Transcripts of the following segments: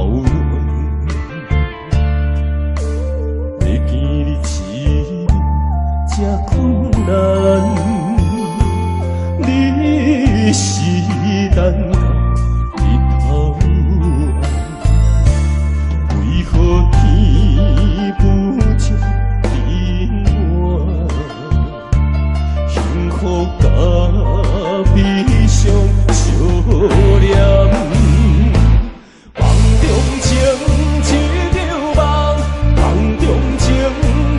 頭軟。欲見你一面這困難，你是等到日頭暗，為何天不照冷暖？幸福佮悲傷相連。夢中情一場夢，夢中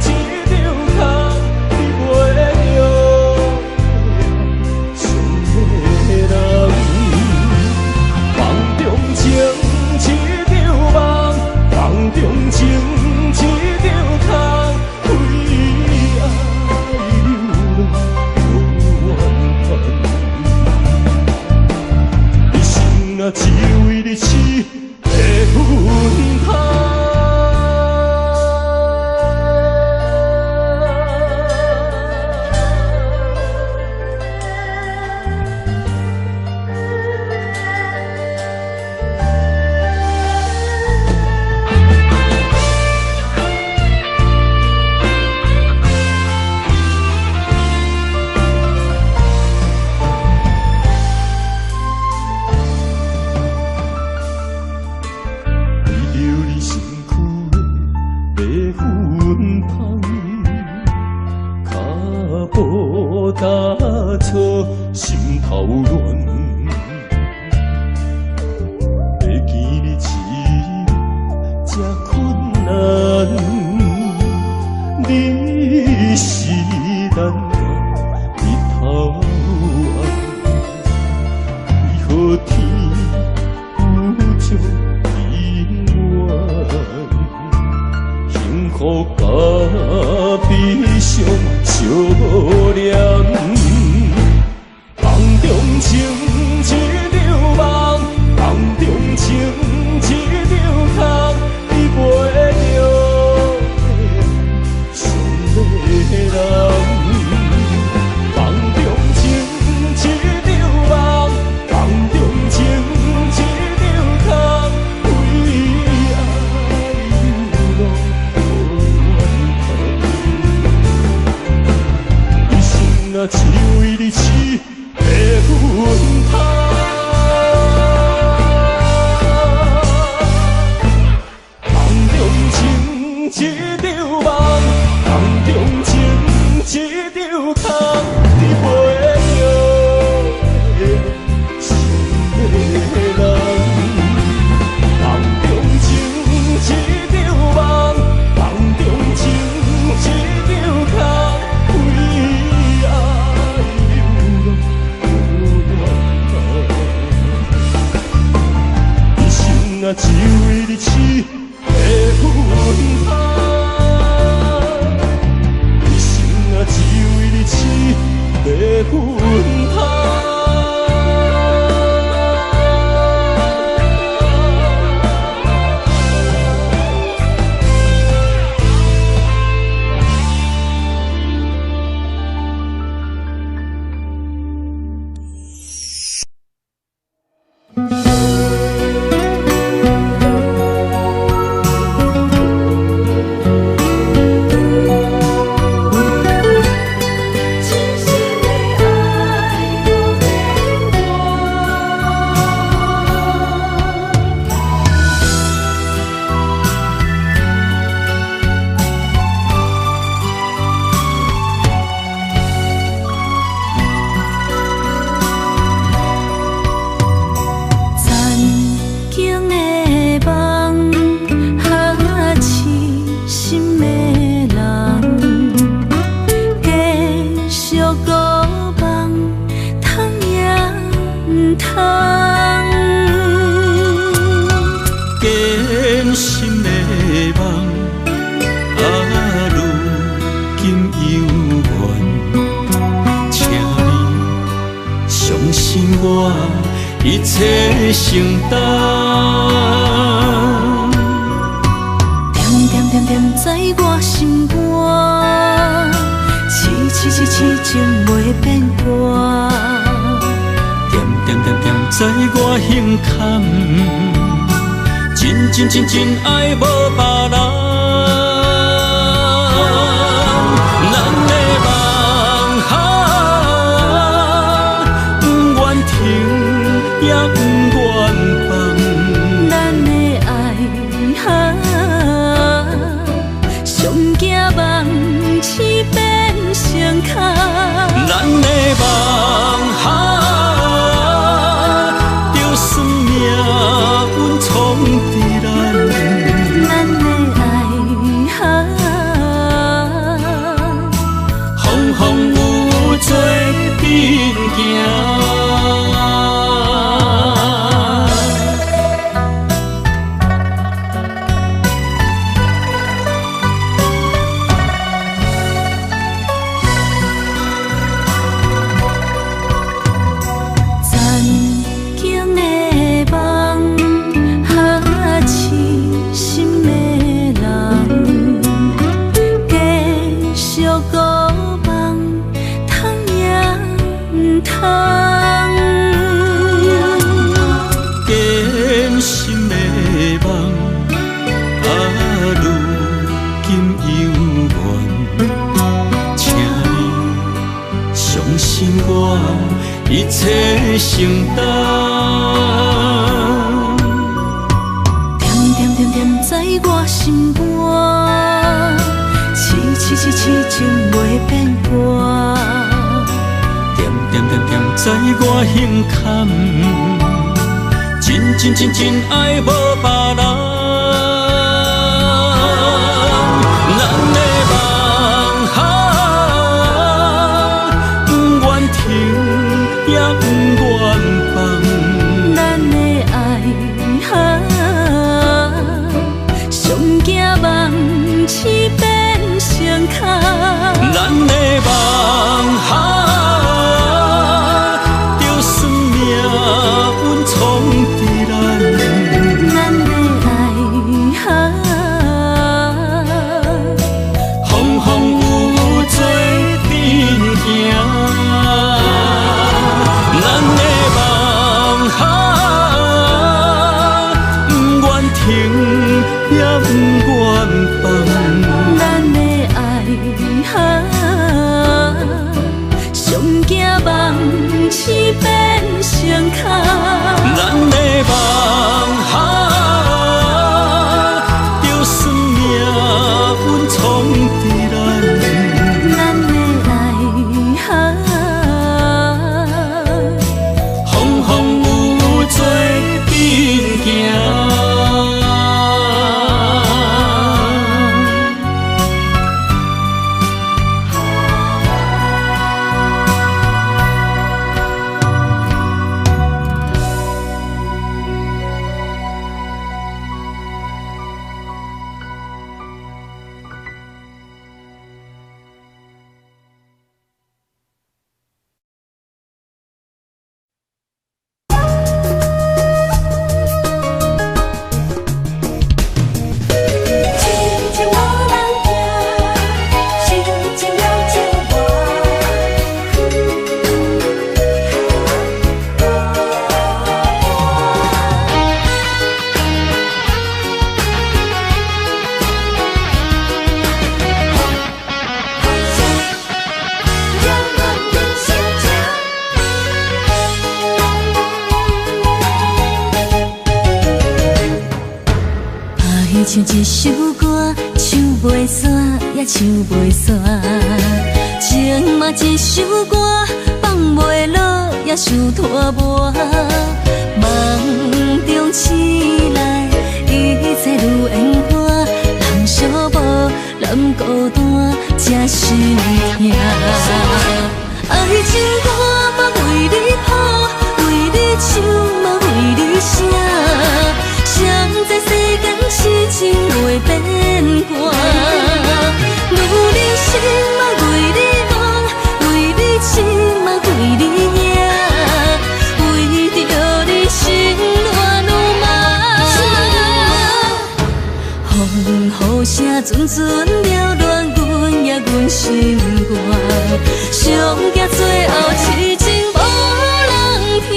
情一場空，你陪著傷的人。夢中情一場夢，夢中情一場空，為愛流浪無怨嘆。一生啊，只為你痴白粉香。為著你身軀的白粉香，跤步踏錯，心頭亂。欲見你一面這困難，你是等到日頭暗，為何天不照冷暖？幸福佮悲傷相連。夢中情一場夢，夢中情一場空，你陪著傷的人。夢中情一場夢，夢中情一場空，為愛流浪無怨嘆。一生啊，只為你痴白粉香。夢中情一場夢，夢中情一場空，你陪著伤的人。夢中情一場夢，夢中情一場空，為愛流浪無怨嘆。一生啊，只為你痴白粉香。一生啊，只為你痴白粉香。真心的愛無變卦。曾經的夢，哈痴心的人，繼續孤夢，通也毋通。堅心的夢，啊，如今猶原，請你相信我，一切承擔。恬恬恬恬在我心肝，痴痴痴痴情袂變卦。恬恬恬恬在我胸坎，情真真真真愛無別人。咱的夢啊，毋願停，也毋願放。咱的愛啊，上驚夢醒變成空。咱的夢啊，就算命運創佇咱。咱的愛啊，風風雨雨做陣行。曾經的夢，哈痴心的人，繼續孤夢，通也毋通。堅心的夢，啊，如今猶原，請你相信我，一切承擔。恬恬恬恬在我心肝，痴痴痴痴情袂變卦。恬恬恬恬在我心坎，真真真真愛無別人。咱的夢啊，毋願停，也毋願放。咱的愛啊，上驚夢醒變成空。咱的夢啊，就算命運創佇咱。咱的愛啊，風風雨雨做陣行。咱的夢啊，毋願停，也毋願放。咱的愛啊，上驚夢醒變成空。咱的夢啊，就算命運創佇咱。咱的愛啊，風風雨雨做陣行。痴情無人聽，心情了情無。讓阮人生情。愛唱一首歌，唱袂煞，也唱袂煞。情嘛一首歌，放袂落，也想拖磨。夢中醒來，一切如煙花，人寂寞，人孤單，這心疼。愛情歌嘛為你譜，為你唱嘛為你寫。誰知世間痴情袂變卦，女人心嘛為你夢，為你痴嘛為你贏，為著你心亂如麻。風雨聲陣陣擾亂阮也阮心肝，上驚最後痴情無人聽。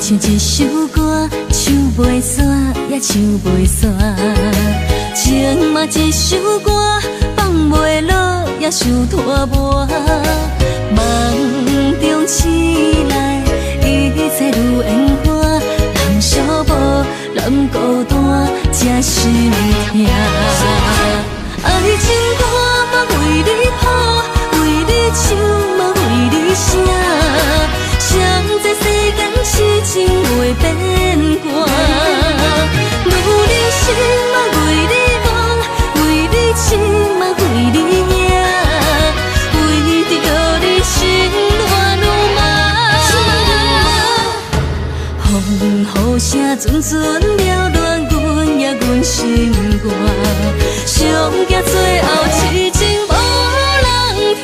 像一首歌，唱袂煞，也唱袂煞。情嘛一首歌，放袂落，也想拖磨。梦中醒来，一切如烟花，人寂寞，人孤单，这心痛。爱情歌嘛为你谱，为你唱嘛为你写。谁知世间痴情会变卦？女人心嘛为你梦，为你痴嘛为你赢，为著你心乱如麻。风雨声阵阵扰乱阮也阮心肝，上惊最後痴情無人聽。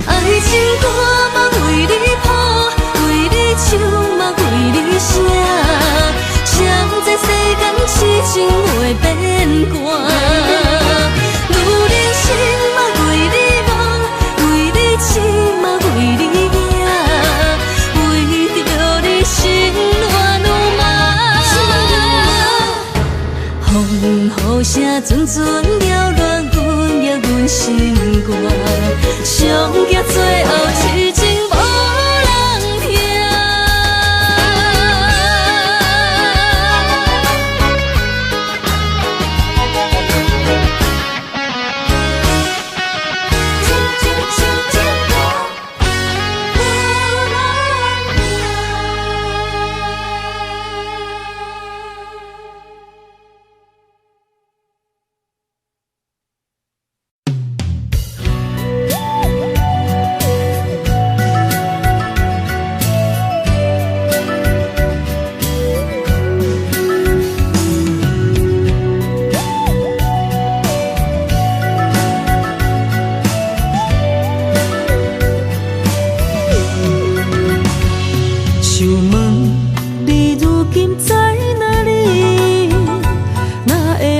愛情歌嘛為你譜，為你唱嘛為你寫。誰知世間痴情會變卦？女人心嘛為你夢，為你痴嘛為你贏，為著你心亂如麻。風雨聲陣陣擾亂阮也阮心肝，上驚最後痴情無人聽。情情情情歌，无人听。想問你如今在哪裡？哪會予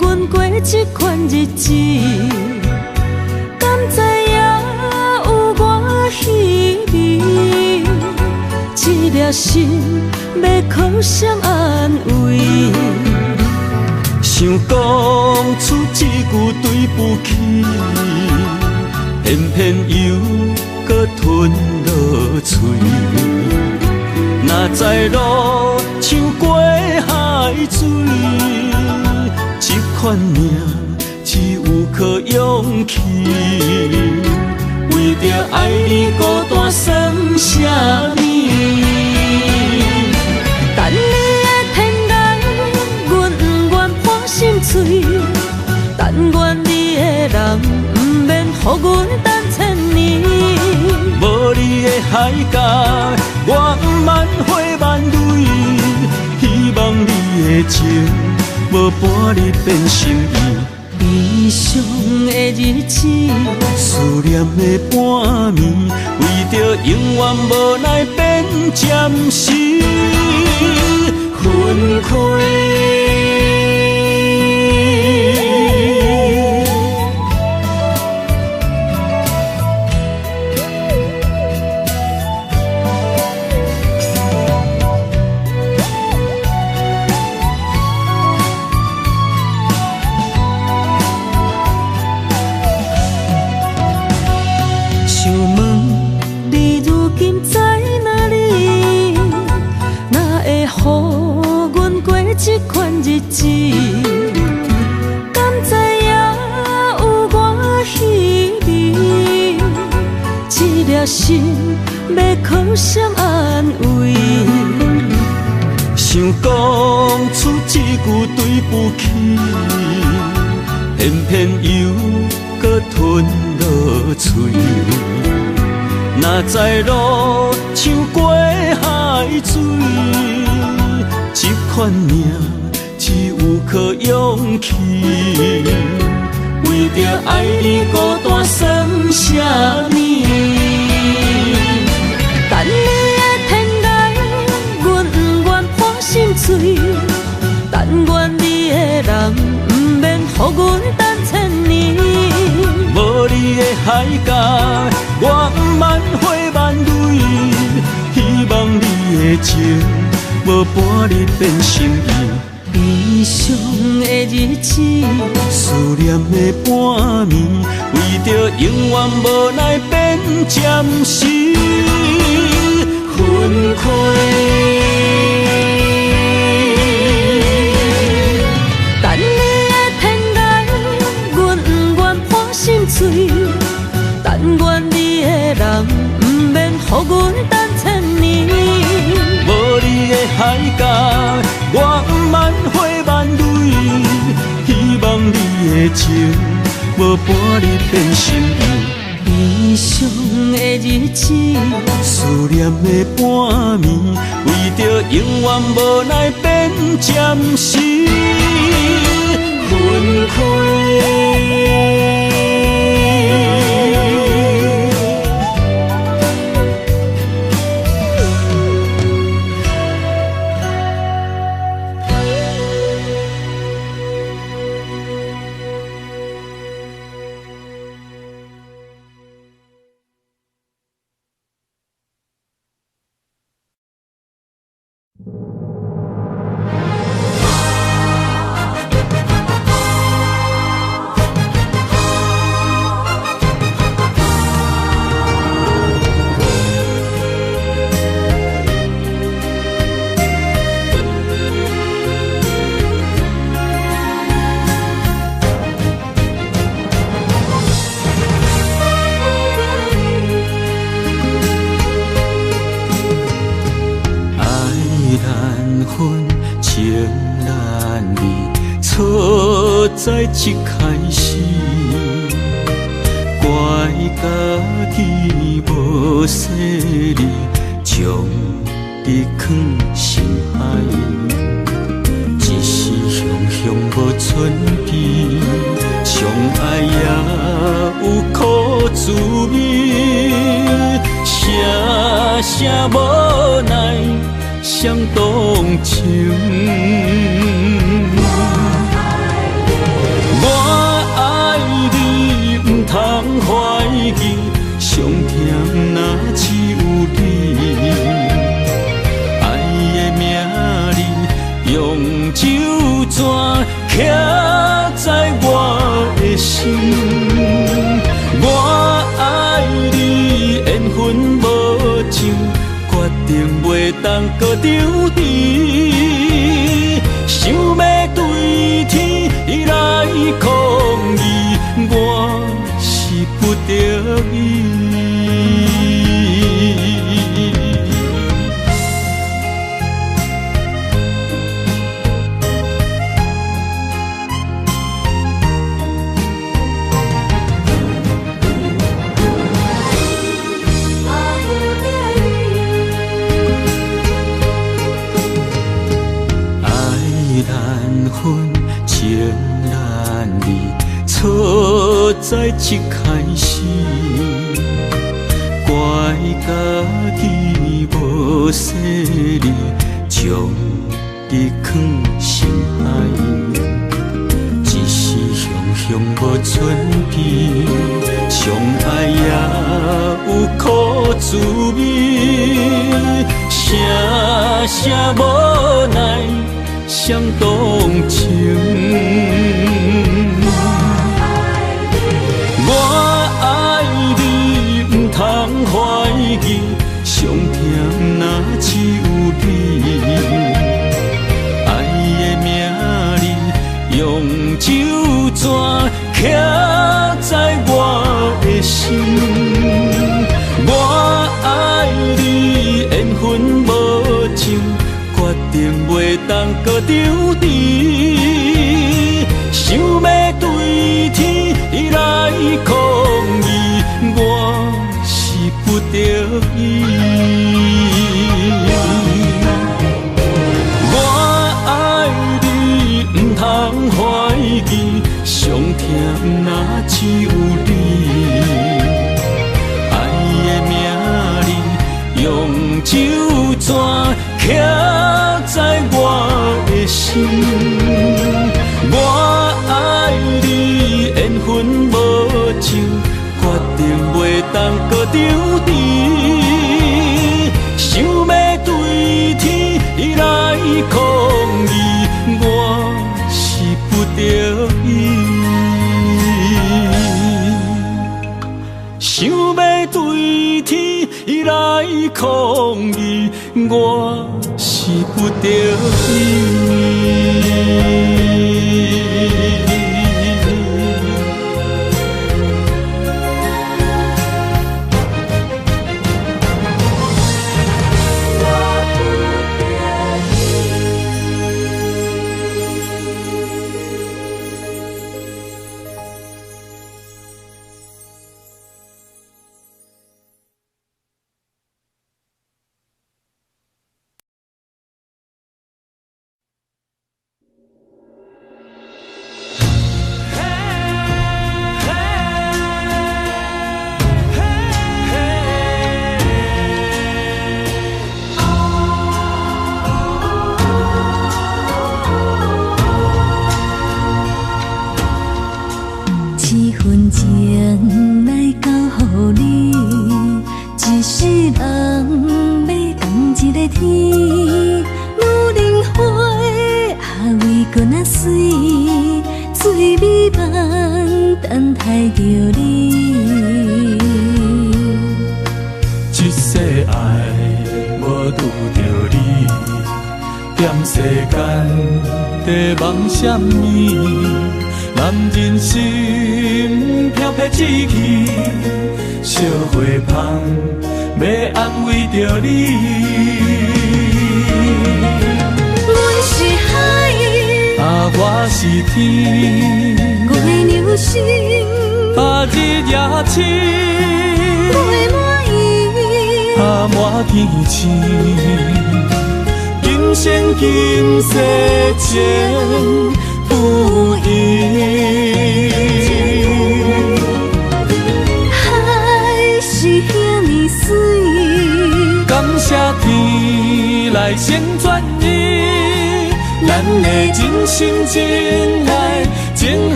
阮過這款日子？敢知影有偌稀微？這粒心欲靠誰安慰？想講出這句對不起，偏偏又閣吞落喙。哪知路像過海水，這款命只有靠勇氣。為著愛你孤單算啥物？等你的天涯，阮不願破心碎。但願你的人毋免予阮等千年。無你的海角，我毋茫花萬蕊。希望你的情無半日變心意。悲傷的日子，思念的半暝，為著永遠無奈變暫時分開。想問你如今在哪裡？哪會予阮過這款日子？敢知影有偌稀微？這粒心欲靠誰安慰？想講出這句對不起，偏偏又閣吞落喙。哪知路像過海水，這款命只只有靠勇氣。為著愛你孤單算啥物？等你的天涯，阮不願破心碎。但願你的人毋免予阮等千年。無你的海角，我毋茫花萬蕊。希望你的情無半日變心意。悲傷的日子，思念的半暝，為著永遠無奈變暫時分開。等你的天涯，阮不願破心碎。但願你的人毋免予阮等千年。無你的海角，我毋茫花萬蕊。希望你的情無半日變心意。悲傷的日子，思念的半暝，為著永遠無奈變暫時分開。在一開始，怪家己無細膩，將你囥心海，一時雄雄無準備，相愛也有苦滋味，聲聲無奈相動情。我愛你，毋通懷疑，上疼若只有你。愛的名字用酒泉刻在我的心。我愛你，緣分無情，決定袂當閣相離。想欲對天來抗議，我是不得已。愛難分，情難離，錯在一開始，怪家己無細膩，將你囥心海，一時雄雄無準備，相愛也有苦滋味，聲聲無奈相動情。我愛你，毋通懷疑，上疼若只有你。愛的名字用酒泉刻在我的心。我愛你，緣分無情，決定袂當閣相離。想欲對天來抗議，我是不得已。我愛你，毋只有你。爱的名字用酒泉刻在我的心。我爱你，缘分无情，决定袂当阁长持。想欲对天你来抗议，我是不得已。想欲对天你来抗议，我是不得已。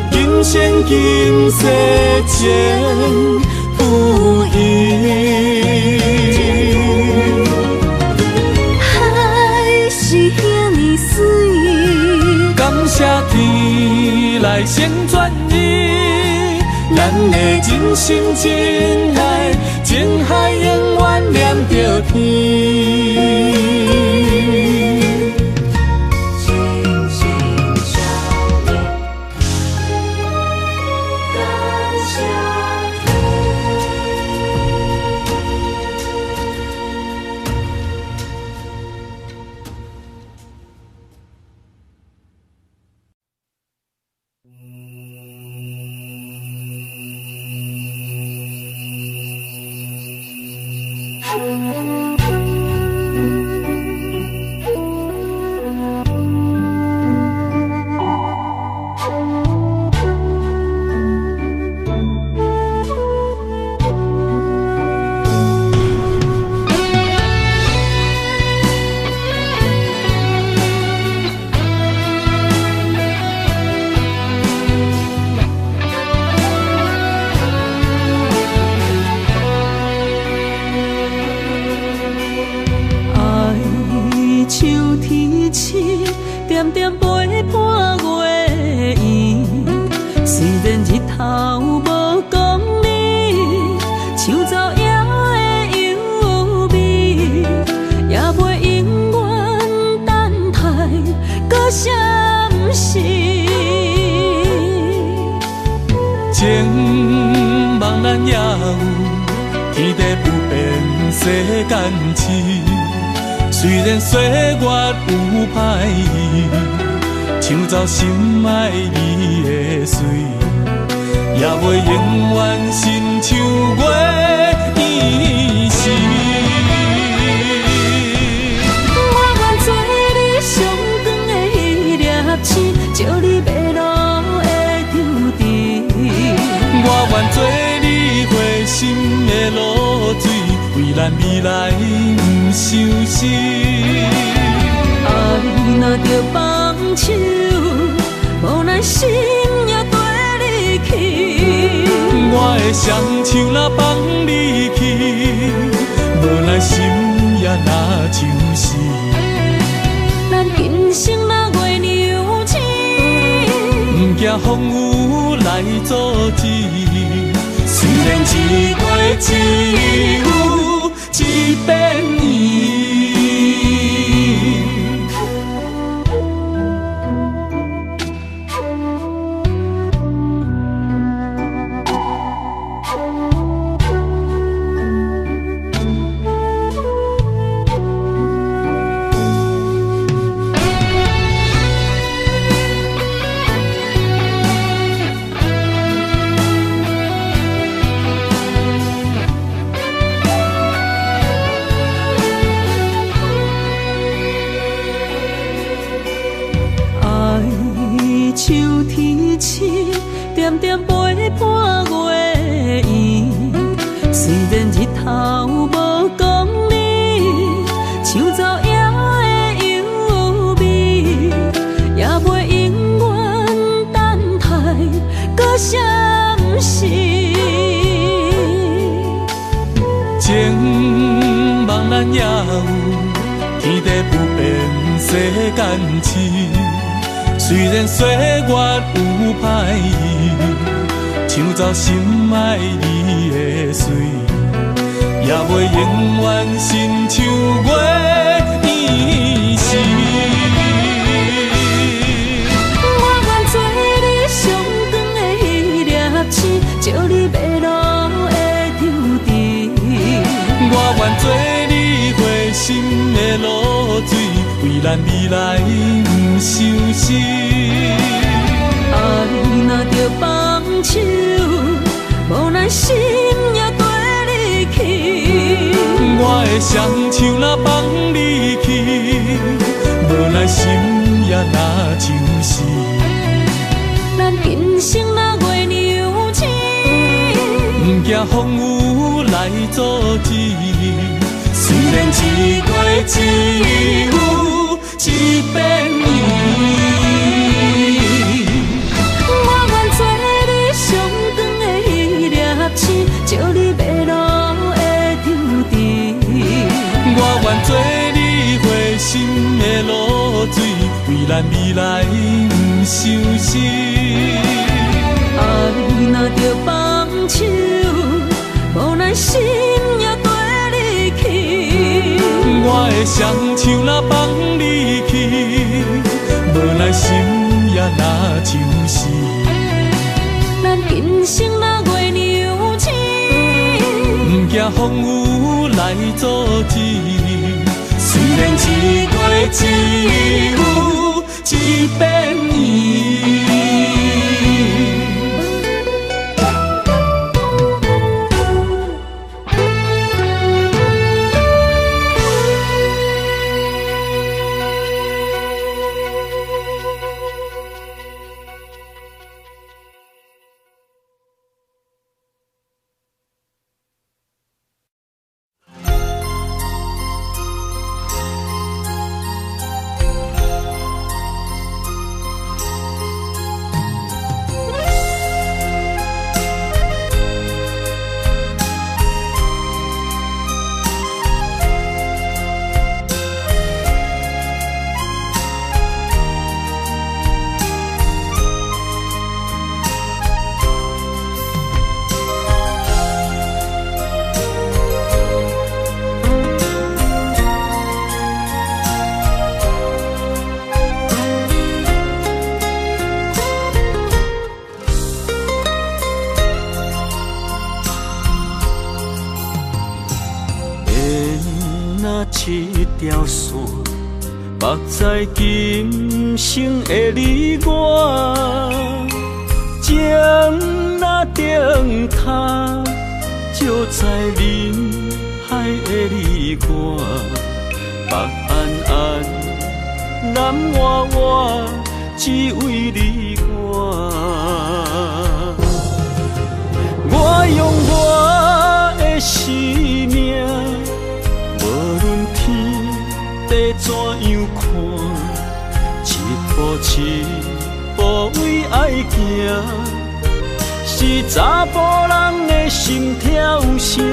今生今世情。有闲。海是遐呢媠，感谢天来成全伊，咱的真心真爱，情海永远连著天。我愿做你上光的彼粒星，照你迷水，为咱未来毋相信。爱若著放手，无奈心也缀你去。我的双手若放你去，无奈心也若像死。咱今生若月娘亲，毋惊风雨来阻止。虽然一月只有一遍圆。条线，缚在今生的你我，情若灯塔，照在人海的你我，北安安，南活活，只为你我。我用我的生命，无论天地怎样看，一步一步为爱行，是查埔人的心跳声。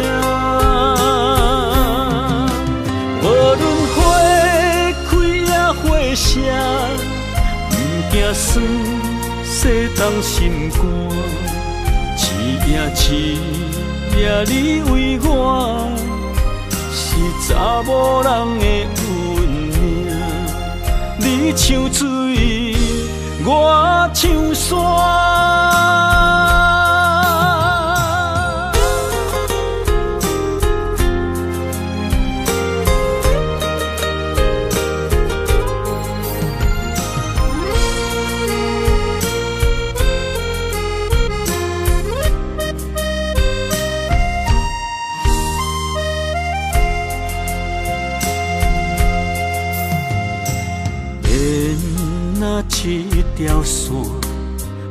无论花开抑花谢，毋惊酸，世东心肝。一夜一夜你为我，是查某人的运命。你像水，我像山。一条线，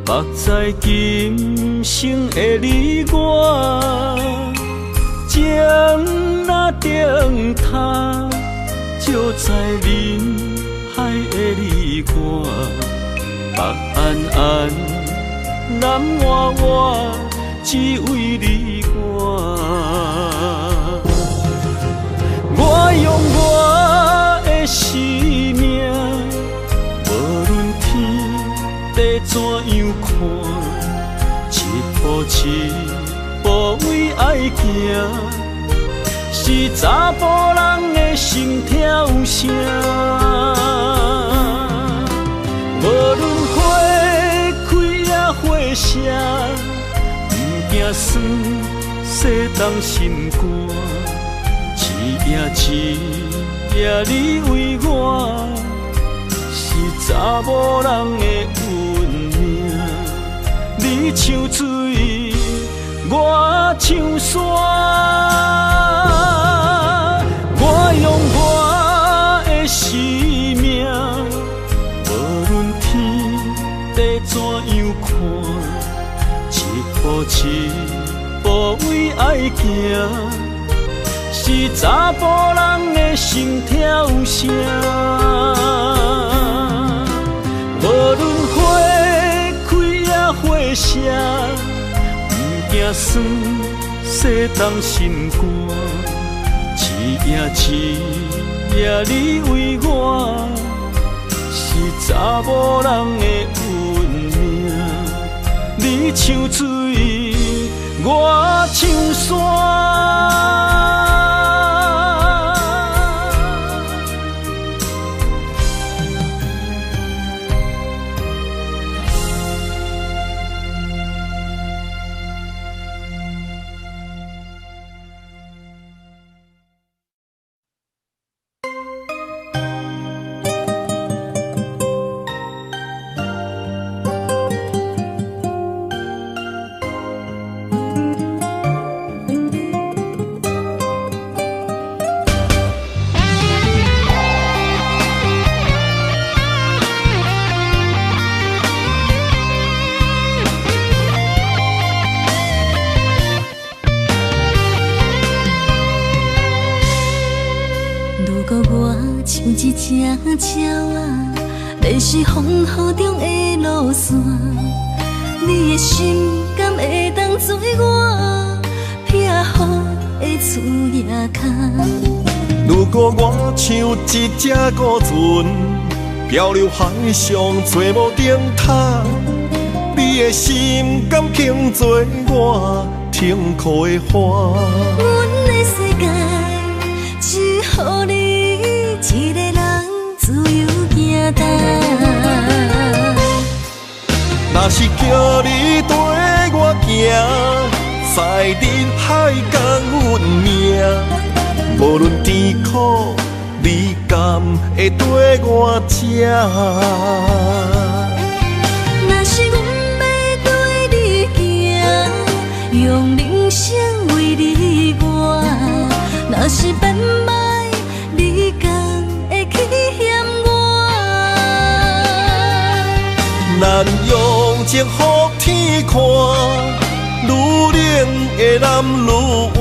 缚在今生的你我，情若灯塔，照在人海的你我，北安安，南活活，只为你我。我用我的生命，无论天地怎样看，一步一步为爱行，是查埔人的心跳声。无论花开抑花谢，毋惊酸，世东心肝。一夜一夜你为我，是查某人的运命。你像水，我像山。我用我的生命，无论天地怎样看，一步一步为爱行，是查埔人的心跳声。无论花开抑花谢，毋惊酸，世东心肝。一夜一夜你为我，是查某人的运命，你像水，我像山。一隻鳥仔，迷失風雨中的路线，你的心敢會當做我避雨的厝仔跤？如果我像一隻孤船，漂流海上找无灯塔，你的心敢肯做我停靠的岸？阮的世界只予你一个人自由行动。若是叫你缀我行，驶入海角阮命，无论甜苦，你敢会缀我这？若是阮欲缀你行，用人生为你活；若是变歹，你敢会去嫌我？咱用情予天看，愈冷的男愈活。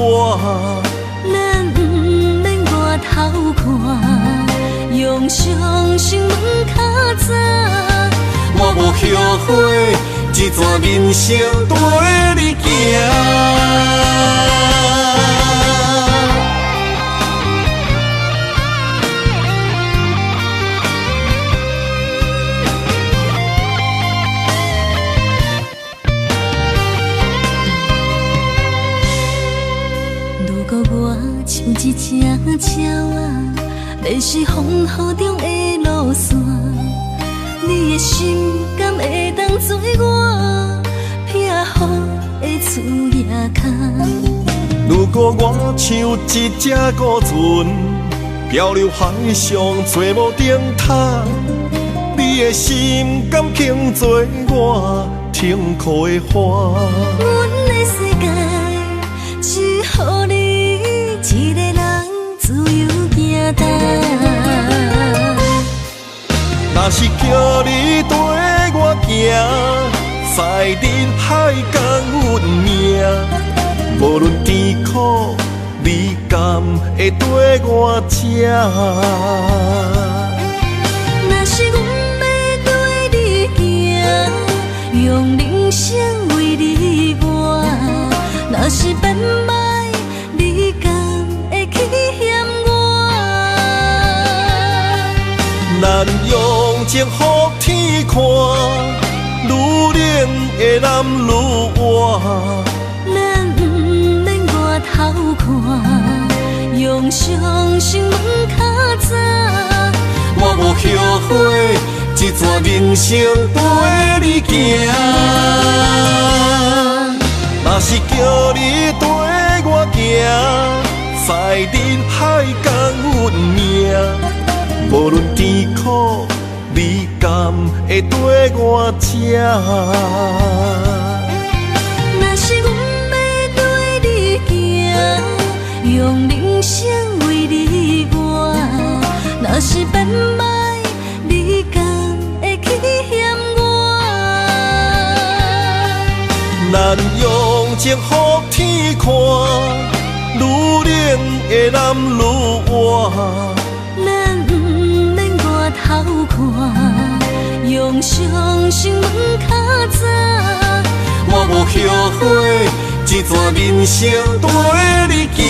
咱毋免外头看，用相信问较早。我无后悔，这段人生缀你行。如果我像一隻鳥仔，迷失風雨中的路线，你的心敢會當做我避雨的厝仔跤？如果我像一隻孤船，漂流海上找無燈塔，你的心敢肯做我停靠的岸？阮的世界只予你一个人自由行动。若是叫你缀我行，驶入海角阮命，无论甜苦，你敢会缀我这？若是阮欲缀你行，用人生为你活；若是变歹，你敢会去嫌我？咱用情予天看，愈冷的男愈活。咱毋免外头看，用相信问较早。我无后悔，这段人生缀你行。若是叫你缀我行，驶入海角阮命，无论甜苦，你敢会缀我这？若是阮欲缀你行，用人生为你活；若是变歹，你敢会去嫌我？咱用情予天看，愈冷的男愈活。咱毋免外头看，用相信问较早。我无后悔，这段人生缀你行。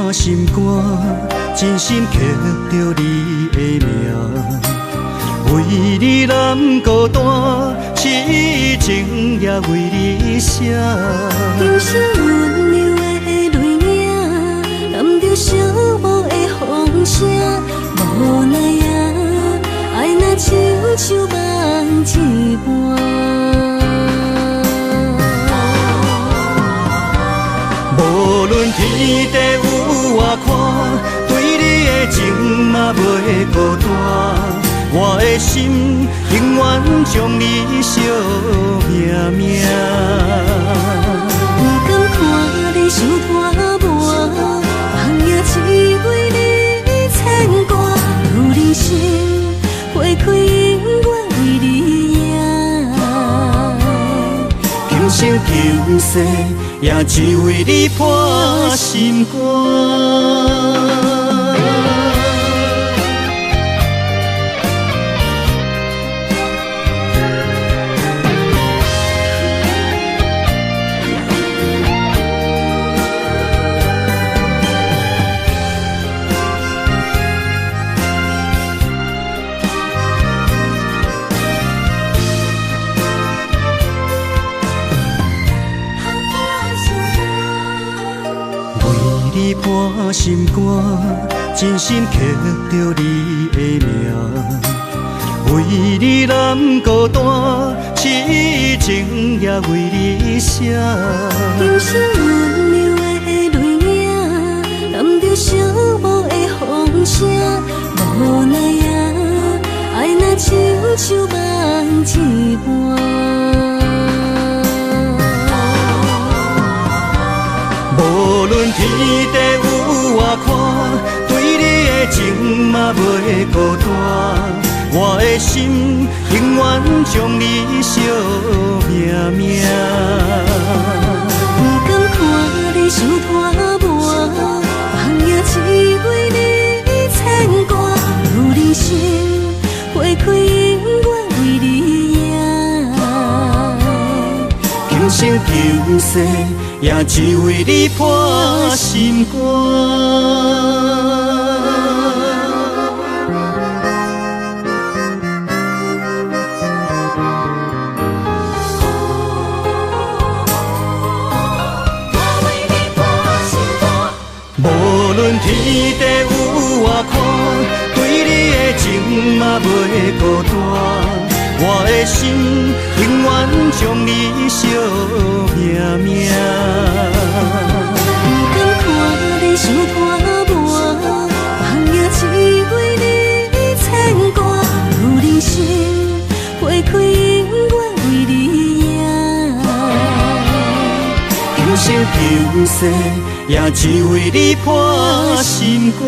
破心肝，真心刻著你的名。為你難孤單，痴情也為你寫。今生溫柔的淚影，含著寂寞的風聲，無奈啊，愛若親像夢一般。無論天地有偌寬，對你的情嘛袂孤單。我的心永遠將你惜命命。不甘看你伤拖磨，梦也只為你牽掛。如人生花開，永遠為你贏。今生今世也只為你破心肝。破心肝，真心刻著你的名。為你難孤單，痴情也為你寫。今生溫柔的淚影，含著寂寞的風聲，無奈啊，愛若親像夢一般。無論天地有偌寬，對你的情嘛袂孤單。我的心永遠將你惜命命。不甘看你伤拖磨，梦也只為你牽掛。如人生花開，永遠為你贏。今生今世也只為你破心肝。無論天地有偌寬，對你的情嘛袂孤單。我的心永遠將你惜命命。不甘看你伤拖磨，梦也只為你牽掛。如人生花開，永遠為你贏。今生今世也只為你破心肝。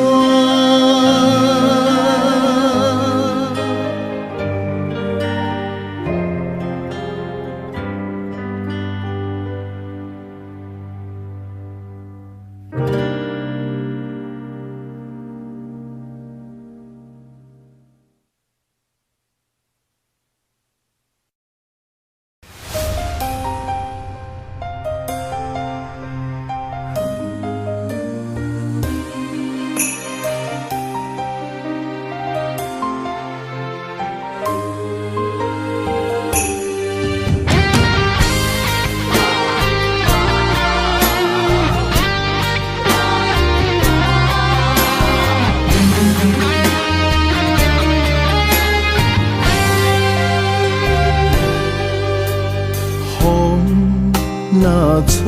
吹，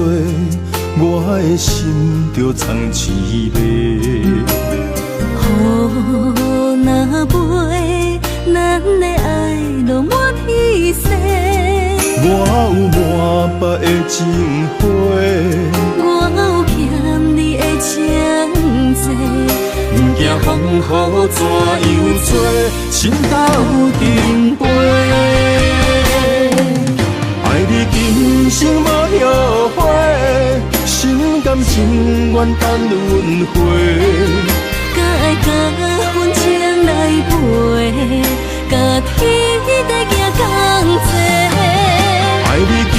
我的心就藏凄迷。雨若飞，咱的爱落满天星。我有满腹的情花，我有欠你的情债。不惊风雨怎样吹，心斗阵飞。爱你今生无后悔，心甘情愿等轮回。甲爱甲分情来陪，甲天地行仝齐。爱你今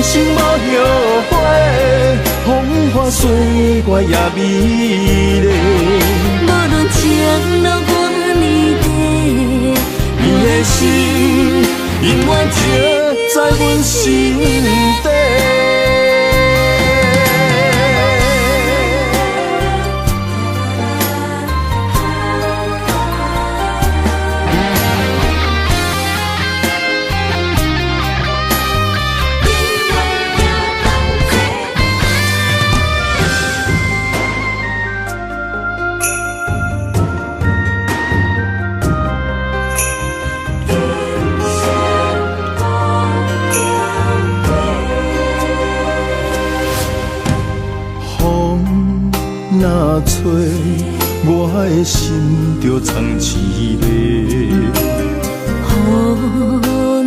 生无后悔，风帆花歲月也美麗。無論情路偌呢短，你的心永遠停在阮心底。若吹，我的心就藏凄迷。雨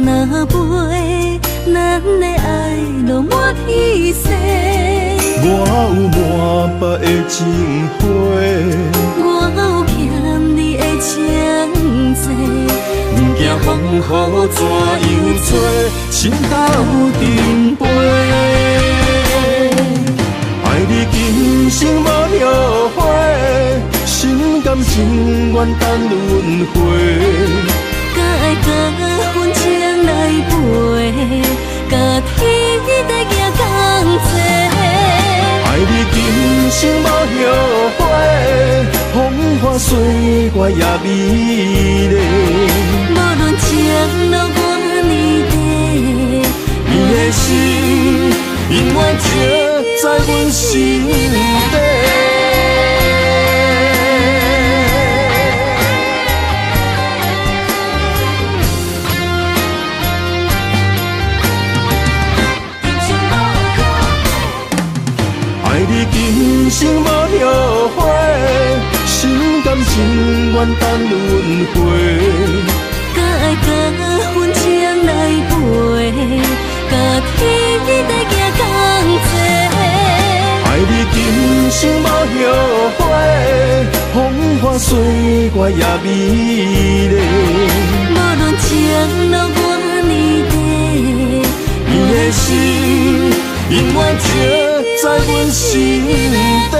若飞，咱的爱落满天星。我有满腹的情话，我有欠你的情债。不惊风雨怎样吹，心斗阵飞。爱你今生无后悔，心甘情愿等轮回。甲爱加分情来陪，甲天地行仝齐。爱你今生无后悔，风花雪月也美丽。无论情路偌呢短，你的心永远停在阮心底。爱你今生无后悔，心甘情愿等轮回。甲爱加分情来陪，甲天地行仝齐。爱你今生无后悔，风花雪月也美丽。无论情路偌呢短，你的心永远停在阮心底。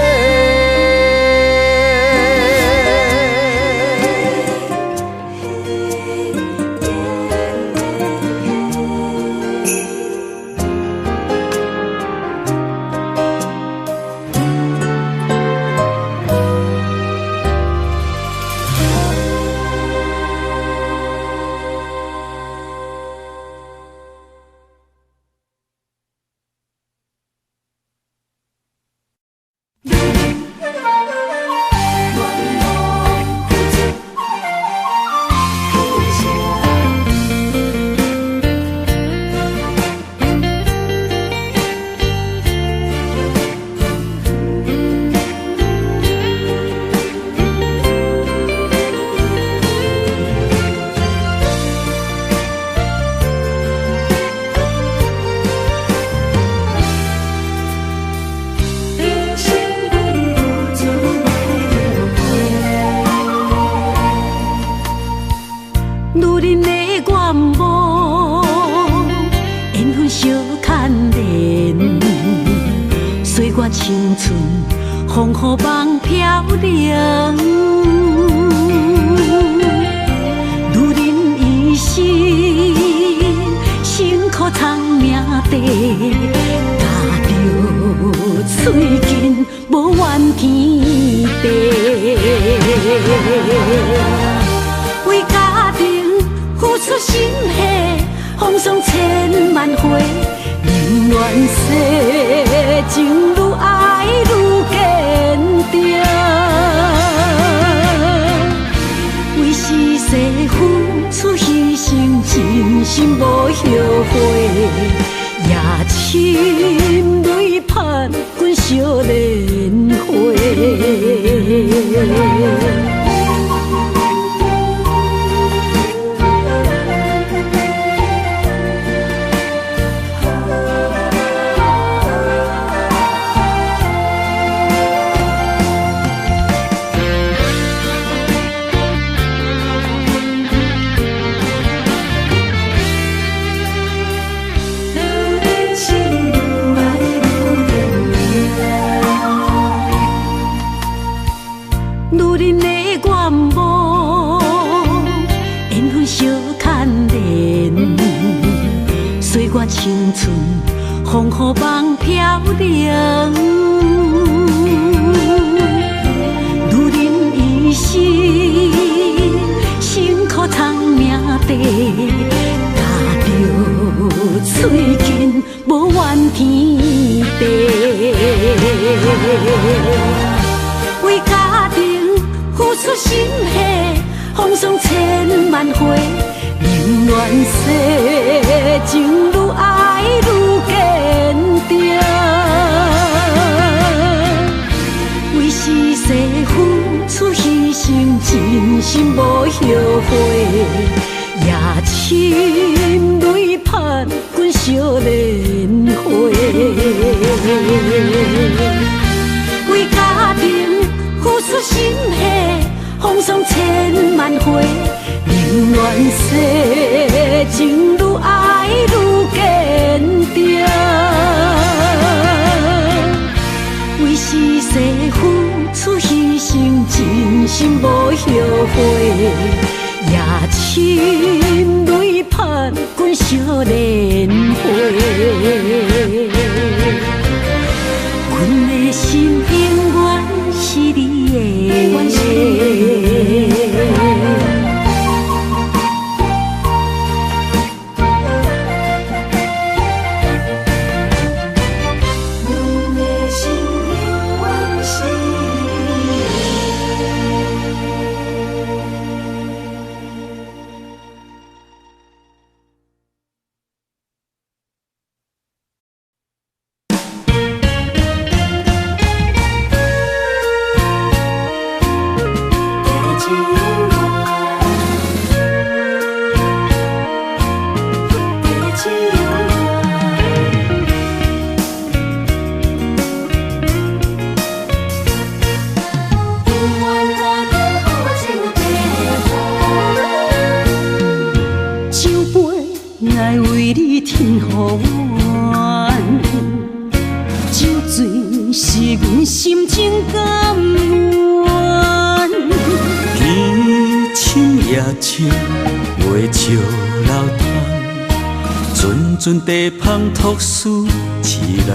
青春风雨梦飘零，女人一生辛苦藏命地，咬着喙紧无怨天地，为家庭付出心血，风霜千万回。宁愿世情愈爱愈坚定，为时势付出牺牲，真心无后悔，也深泪盼阮惜莲花。心血，風霜千萬回，寧願世情愈愛愈堅定。為時勢付出犧牲，真心無後悔，也深淚盼阮惜蓮花。為家庭付出心血，風霜千萬回，寧願世情愈愛愈堅定。為時勢付出犧牲，真心無後悔，也深淚盼阮惜蓮花。阮的心永遠是你的。阵地芳托死一人，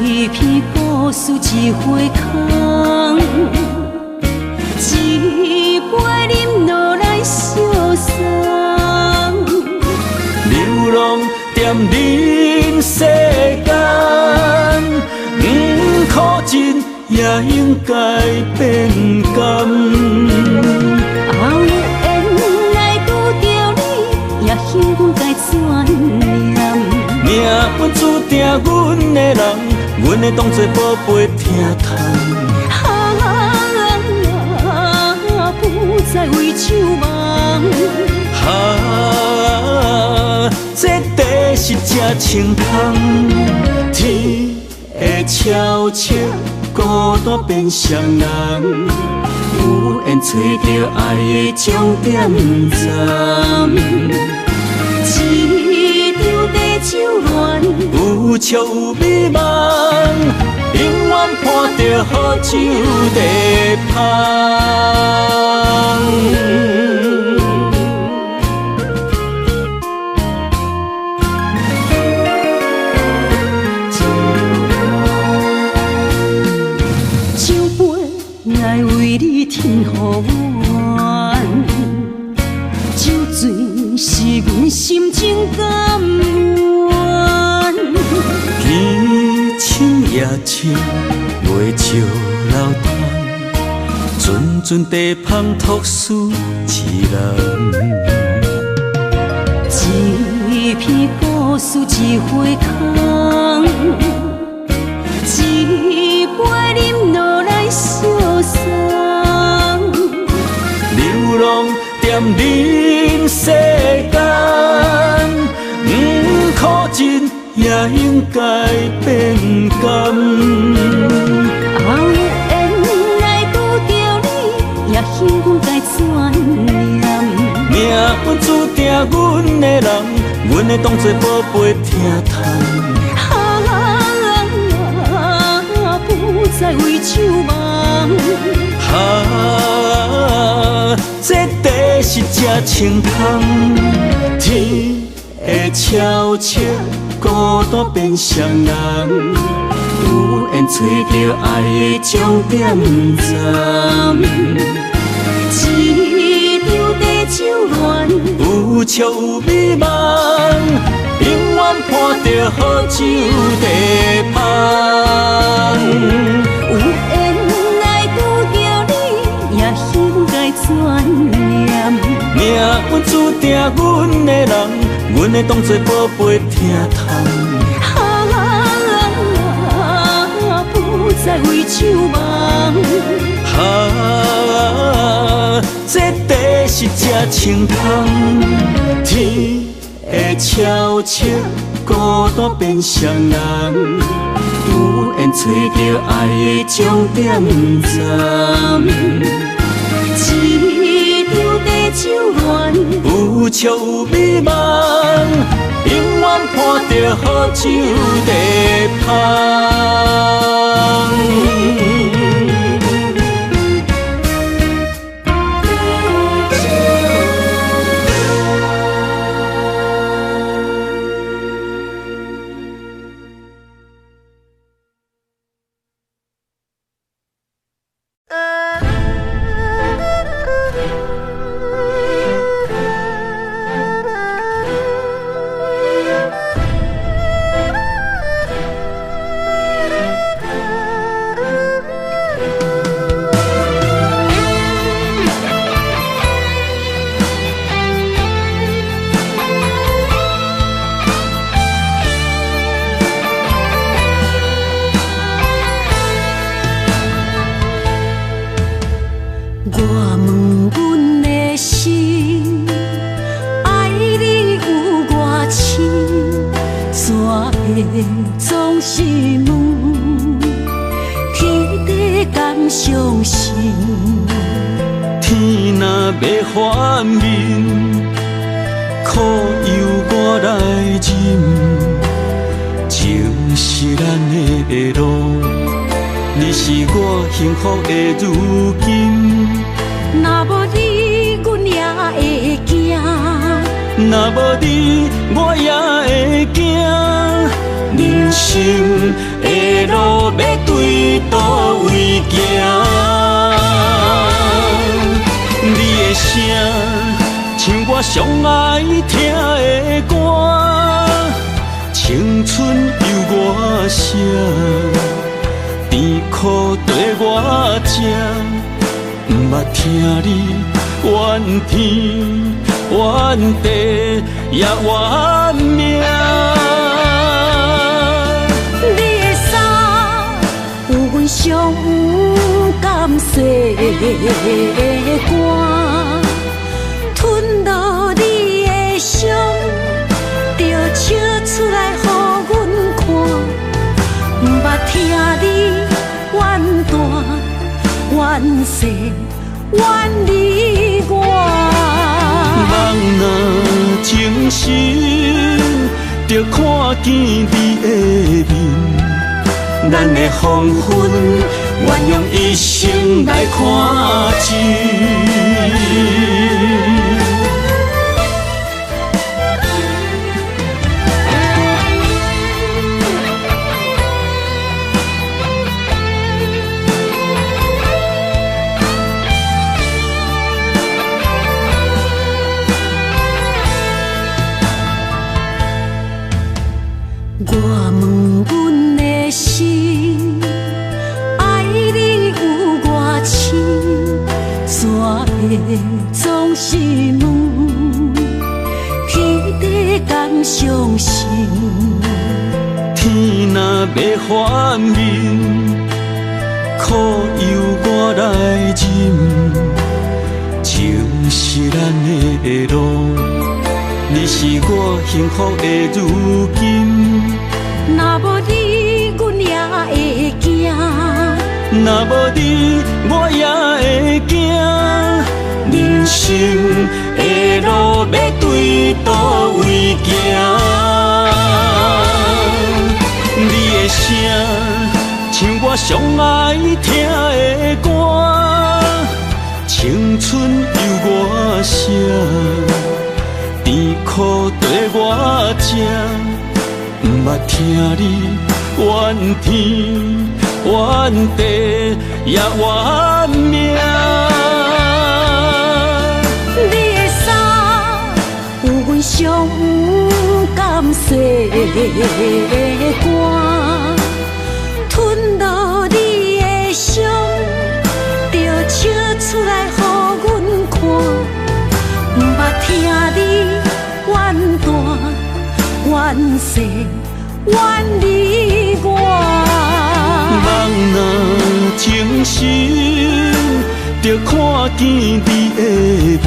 一篇故事一回空，一杯饮落来相送。流浪踮人世间，不苦尽也应该变甘。命运注定阮的人，阮会当作宝贝疼痛。啊，不再为酒梦。啊，这地是这清空，天会悄悄，孤单变双人，有缘找著爱的终点站。一场地酒恋，有笑有美梦，永远伴著好酒地芳。酒杯爱为你天予愿，酒醉是阮心情甘愿。彼深夜深，袂笑流淌，阵阵地芳托死一人。一篇故事一回空，一杯饮落来相送。流浪踮人世间，不苦尽也应该变甘。啊，有缘来拄著你，也幸运该转念。命运注定阮的人，阮会当作宝贝疼痛。啊，不再为酒梦。啊，这地是这清空，天会悄悄，孤单变双人，有缘找著爱的终点站。一场地酒恋，有笑有美梦，永远伴著好酒地芳。有缘来悬念。命运注定阮的人，阮会当作宝贝疼痛。啊，不再为酒梦。啊，这茶是这清香，天会悄悄，孤单变双人，有缘找著爱的终点站。一场地酒恋，有笑有美梦，永远伴著好酒在芳。吞落你的伤，就笑出来予阮世遠離我。夢若清醒，就看見你的面。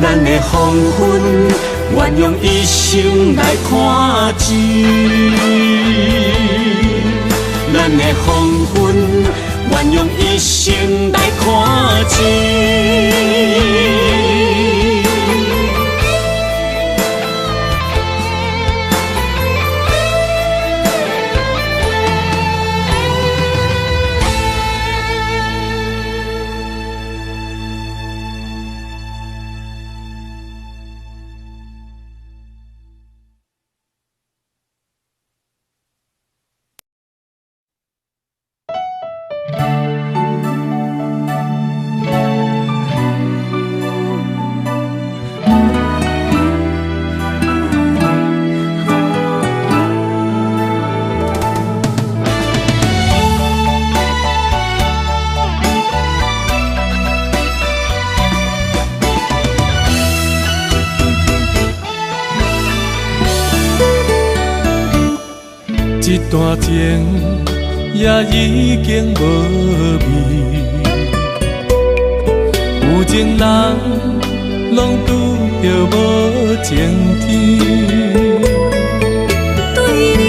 咱的黃昏，願用一生來看真。咱的黃昏，願用一生來看真。這段情也已經無味，有情人攏拄著無情天。對你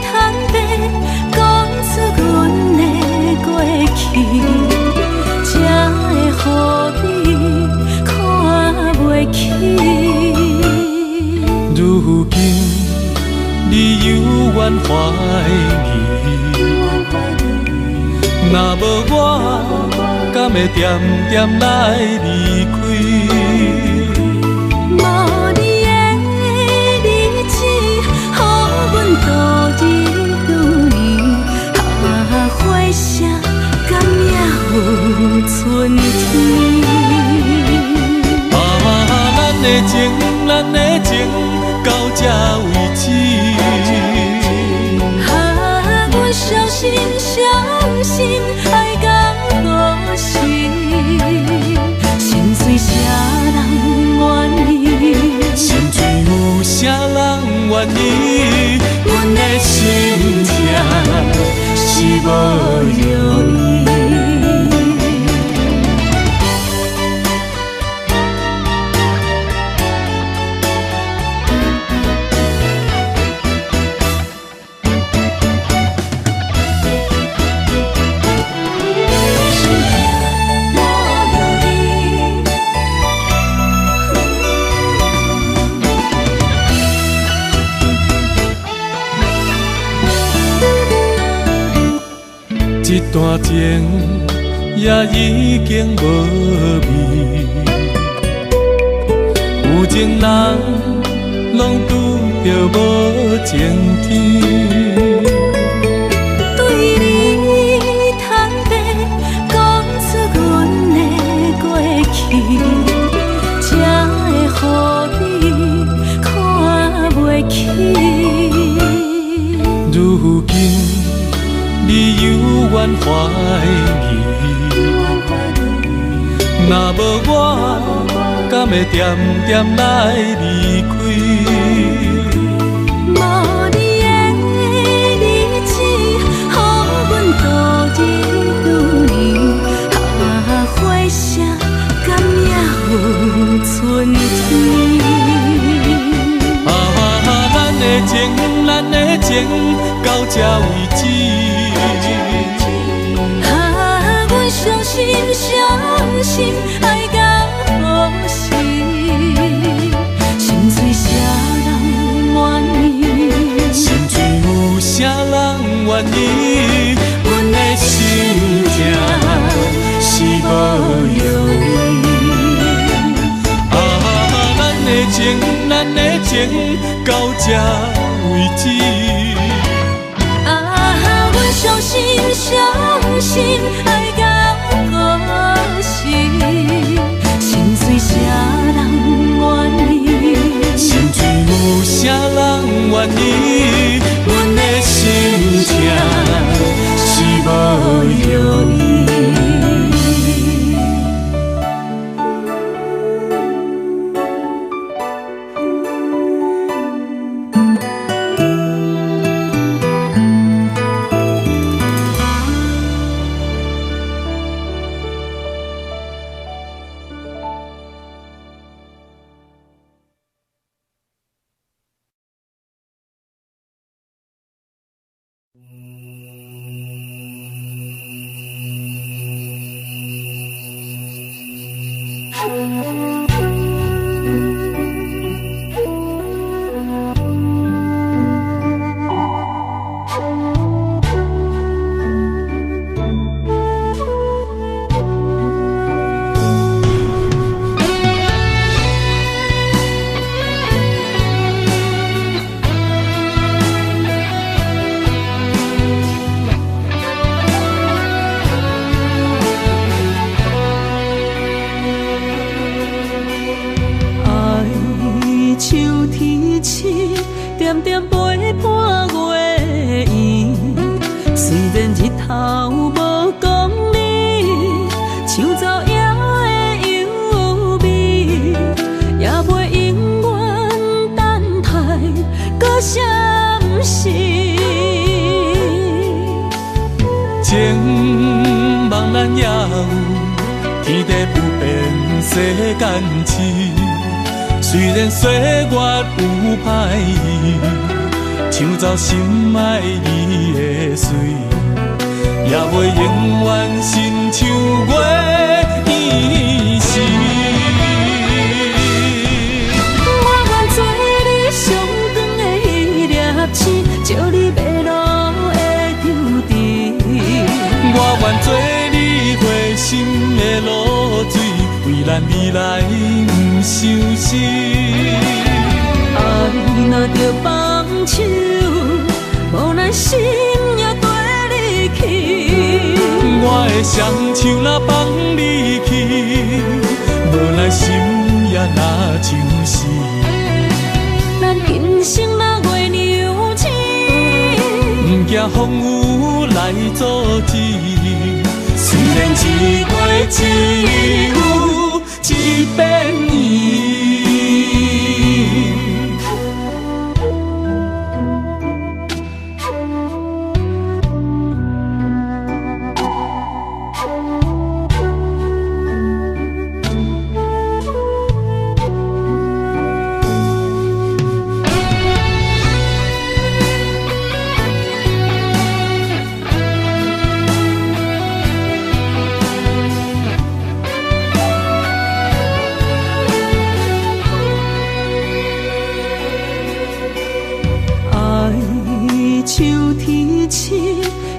坦白講出阮的過去，才會予你看袂起。如今你猶原懷疑，若無我，敢會恬恬來離開？無你的日子，予阮度日如年。啊，花謝，敢也有春天？啊，咱的情，咱的情，到這為止。啊，阮相信，相信愛到何時？心碎啥人願意？心碎有啥人願意？阮的心痛是無藥醫。這段情也已經無味，有情人攏拄著無情天。對你坦白講出阮的過去，才會予你看袂起。如今你猶原懷疑，若無我，敢會恬恬來離開？無你的日子，予阮度日如年。啊，花謝，敢也有春天？啊，咱的情，咱的情，到這為止。啊，阮相信，相信愛到何時？心碎啥人願意？心碎有啥人願意？阮的心痛是無藥醫。啊，咱的情，咱的情，到這為止。啊，阮相信，相信愛到何時？心碎啥人願意？心碎有啥人願意？阮的心痛是無藥醫。点点陪伴月圆，虽然日头无光明，像走影的幽微，也袂永远等待搁啥时。情梦咱也有，天地不变世间事。虽然岁月有歹意，抢走心爱你的水，也袂永远亲像月圆时。我愿做你上光的彼粒星，照你迷路的抽屉。我愿做你花心的露水，为咱未来不相思。爱若著放手，无奈心也缀你去。我的双手若放你去，无奈心也若相思。咱今生若月娘亲，不惊风雨来阻止。虽然一过只有一遍圆。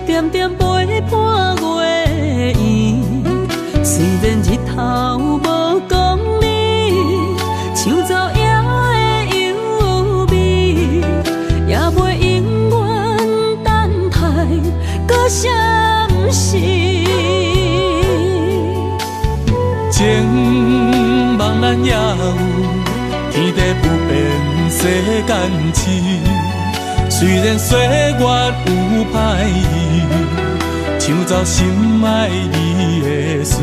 点点陪伴月圆，虽然日头无光明，像走影的幽微，也袂永远等待搁啥时。情梦咱也有，天地不变世间事。虽然岁月有歹意，抢走心爱你的水，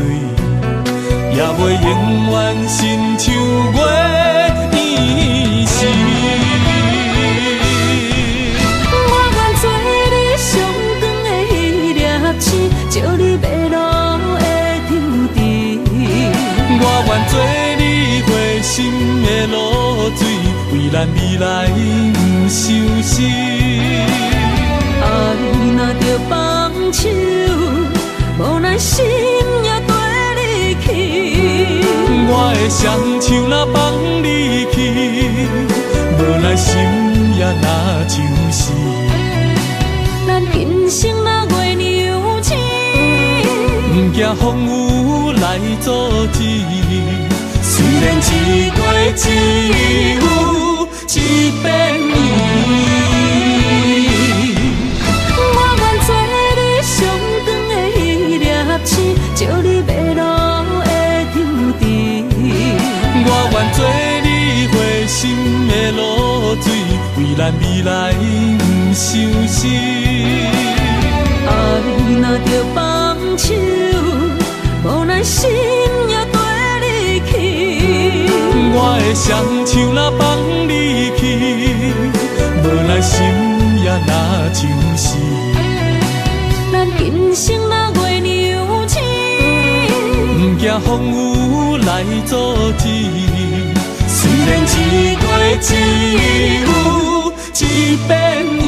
也袂永远亲像月圆时。我愿做你上光的彼粒星，照你迷路的抽屉。我愿做你花心的露水，为咱未来不相思。爱若著放手，无奈心也缀你去。我的双手若放你去，无奈心也若相思。咱今生若月娘亲，不惊风雨来阻止。虽然一过只有一遍圆。我愿做你上光的彼粒星，照你迷路的抽屉。我愿做你花心的露水，为咱未来不相思。爱若著放手，无奈心也缀你去。我的双手若放你去，无奈心也若相思。咱今生若月娘亲，不惊风雨来阻止。虽然一过只有一遍圆。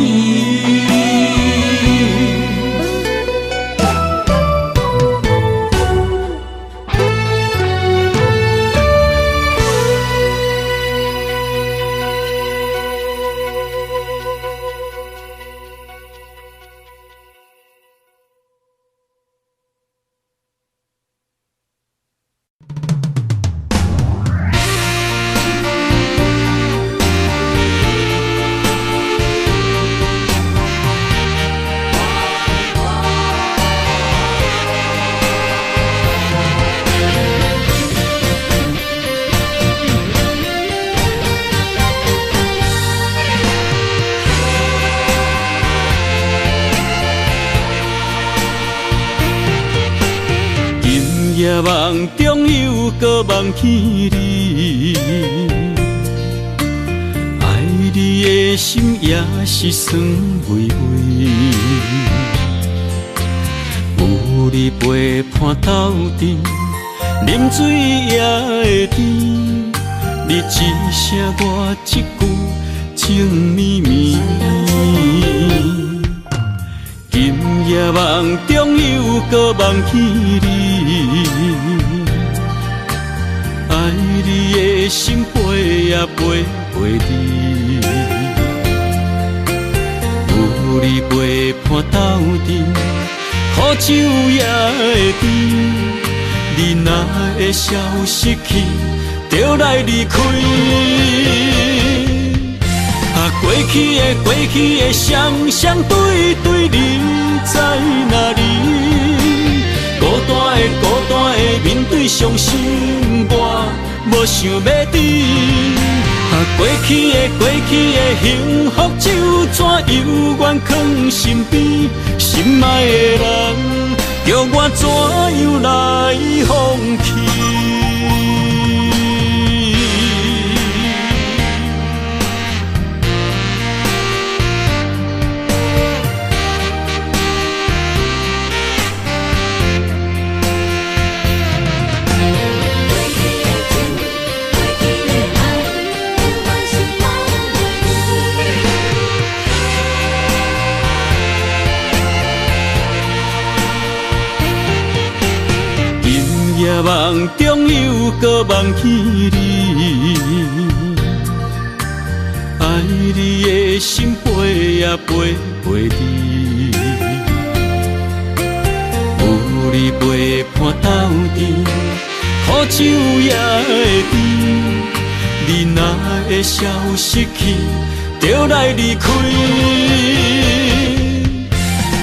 梦中又阁梦见你，爱你的心也是酸微微。有你陪伴斗阵，啉水也会甜。你一声我一句情绵绵。今夜梦中又阁梦见你，爱你的心飞呀飞袂离。有你陪伴斗阵，苦酒也会甜。你若会消失去，就来离开。啊，过去的过去的双双对对，你在哪里？孤单的孤单的面对伤心，我无想欲离。啊，过去的过去的幸福酒怎犹原藏身边？心爱的人，叫我怎样来放弃？梦中又阁梦见你，爱你的心飞呀飞袂离。有你陪伴斗阵，苦酒也会甜。你若会消失去，就来离开。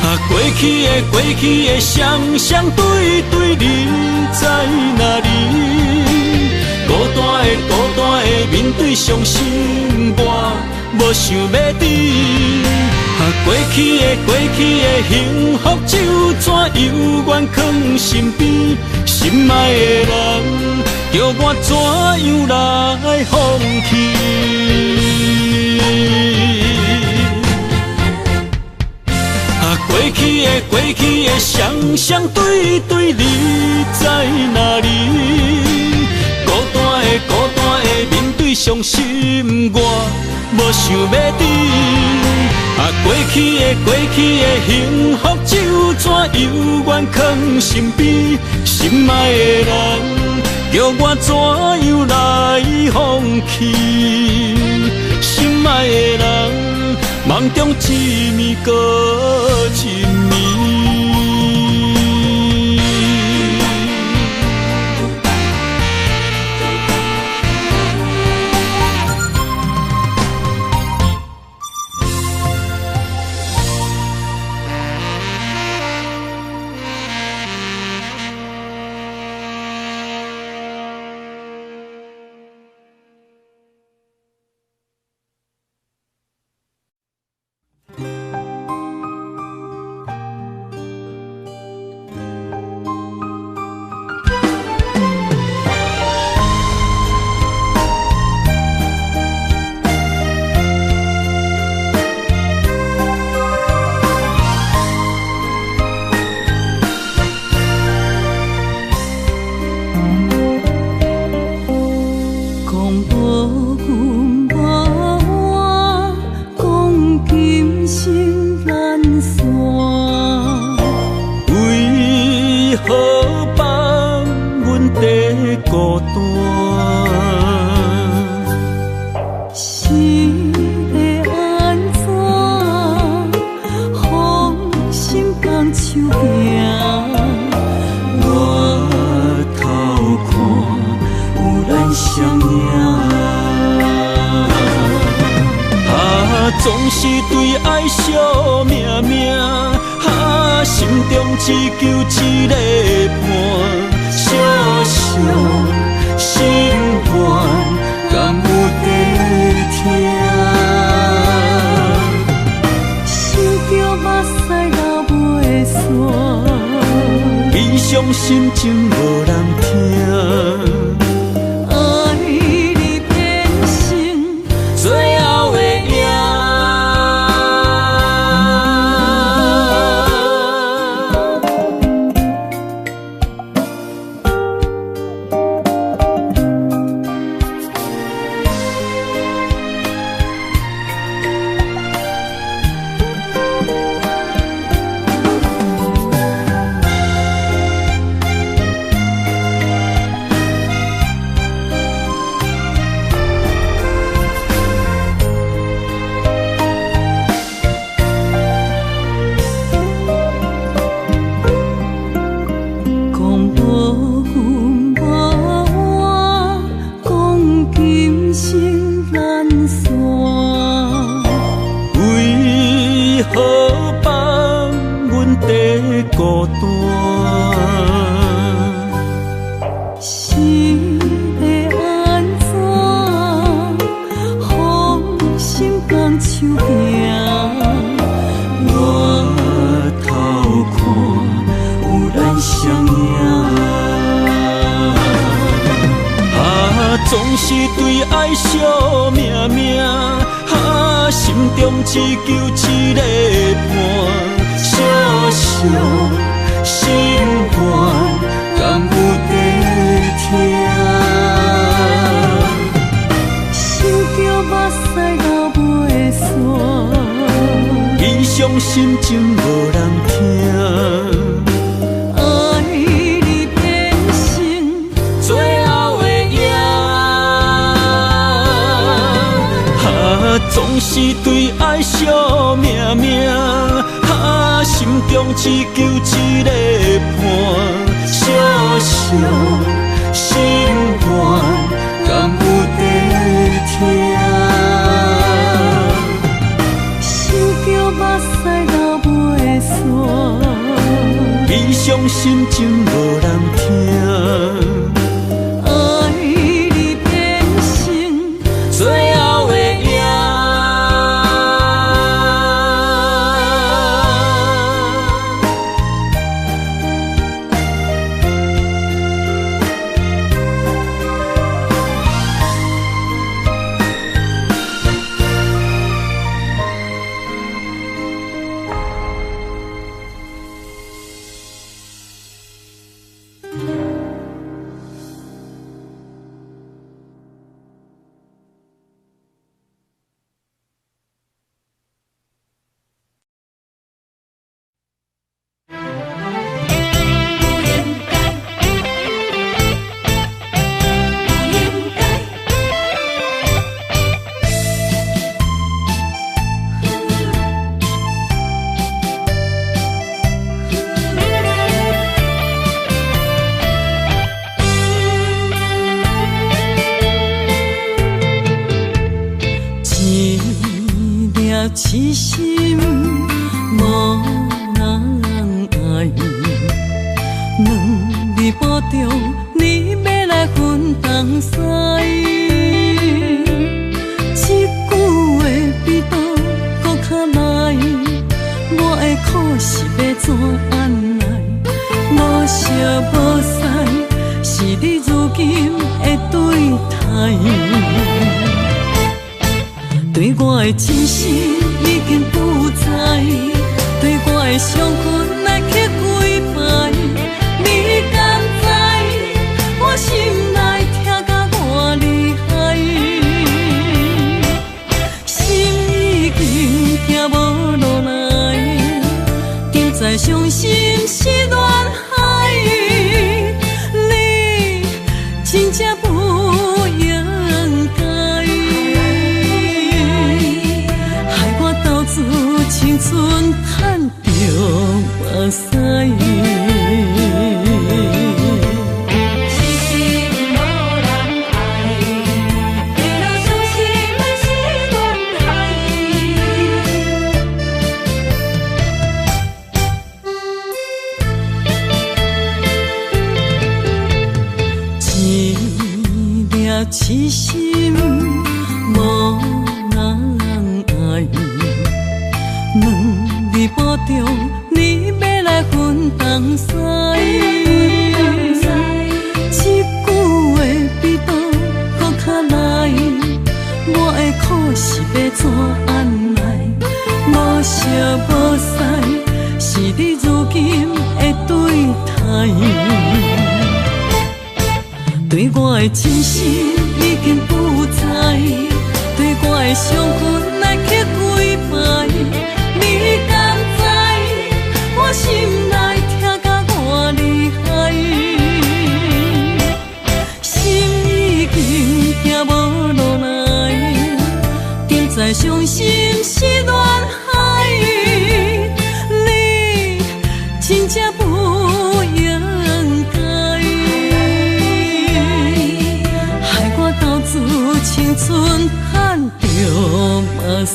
啊，过去的过去的双双对对，你在哪里？孤单的孤单的面对伤心，我无想欲离。啊，过去的过去的幸福酒怎犹原藏身边？心爱的人，叫我怎样来放弃？过去的过去的双双对对，你在哪里？孤单的孤单的面对伤心，我无想欲离。啊，过去的过去的幸福酒怎犹原藏身边？心爱的人，叫我怎样来放弃？心爱的人，梦中一暝阁一暝。伤心情无人听。欲按怎放心共手行？我头看有咱双影，啊，总是对爱惜命命，啊，心中只求一个伴，小小心肝敢有在疼？心叫目屎流袂煞，悲伤心情无人听。爱你变成最后的赢，啊，总是对爱惜命命，啊，心中只求一个伴，小小心肝敢有在疼？心叫目屎流袂煞，悲伤心情无人听。爱你变成最后的赢。一粒痴心无人爱，两字保重，你欲来分东西。这句话比刀阁较利，我的苦是欲怎按来？无惜无似，是你如今的对待。对我的真心已经不在，对我的伤痕来刻几摆，你敢知我心内疼甲偌厉害？心已经疼无落来，怎知伤心是恋海？你真正不应该，害我投资青春趁著目屎。痴心无人爱，为了伤心的是恋海。一粒痴心无人爱，两字保重，你欲来分东西。这句话比刀阁较利，我的苦是欲怎按来？无惜无似，是你如今的对待。对我的真心已经不在，对我的伤痕来刻几摆，你敢知我心内疼甲偌厉害？心已经疼无落来，怎知伤心是恋海？你真正不应该，害我投资青春趁著目屎。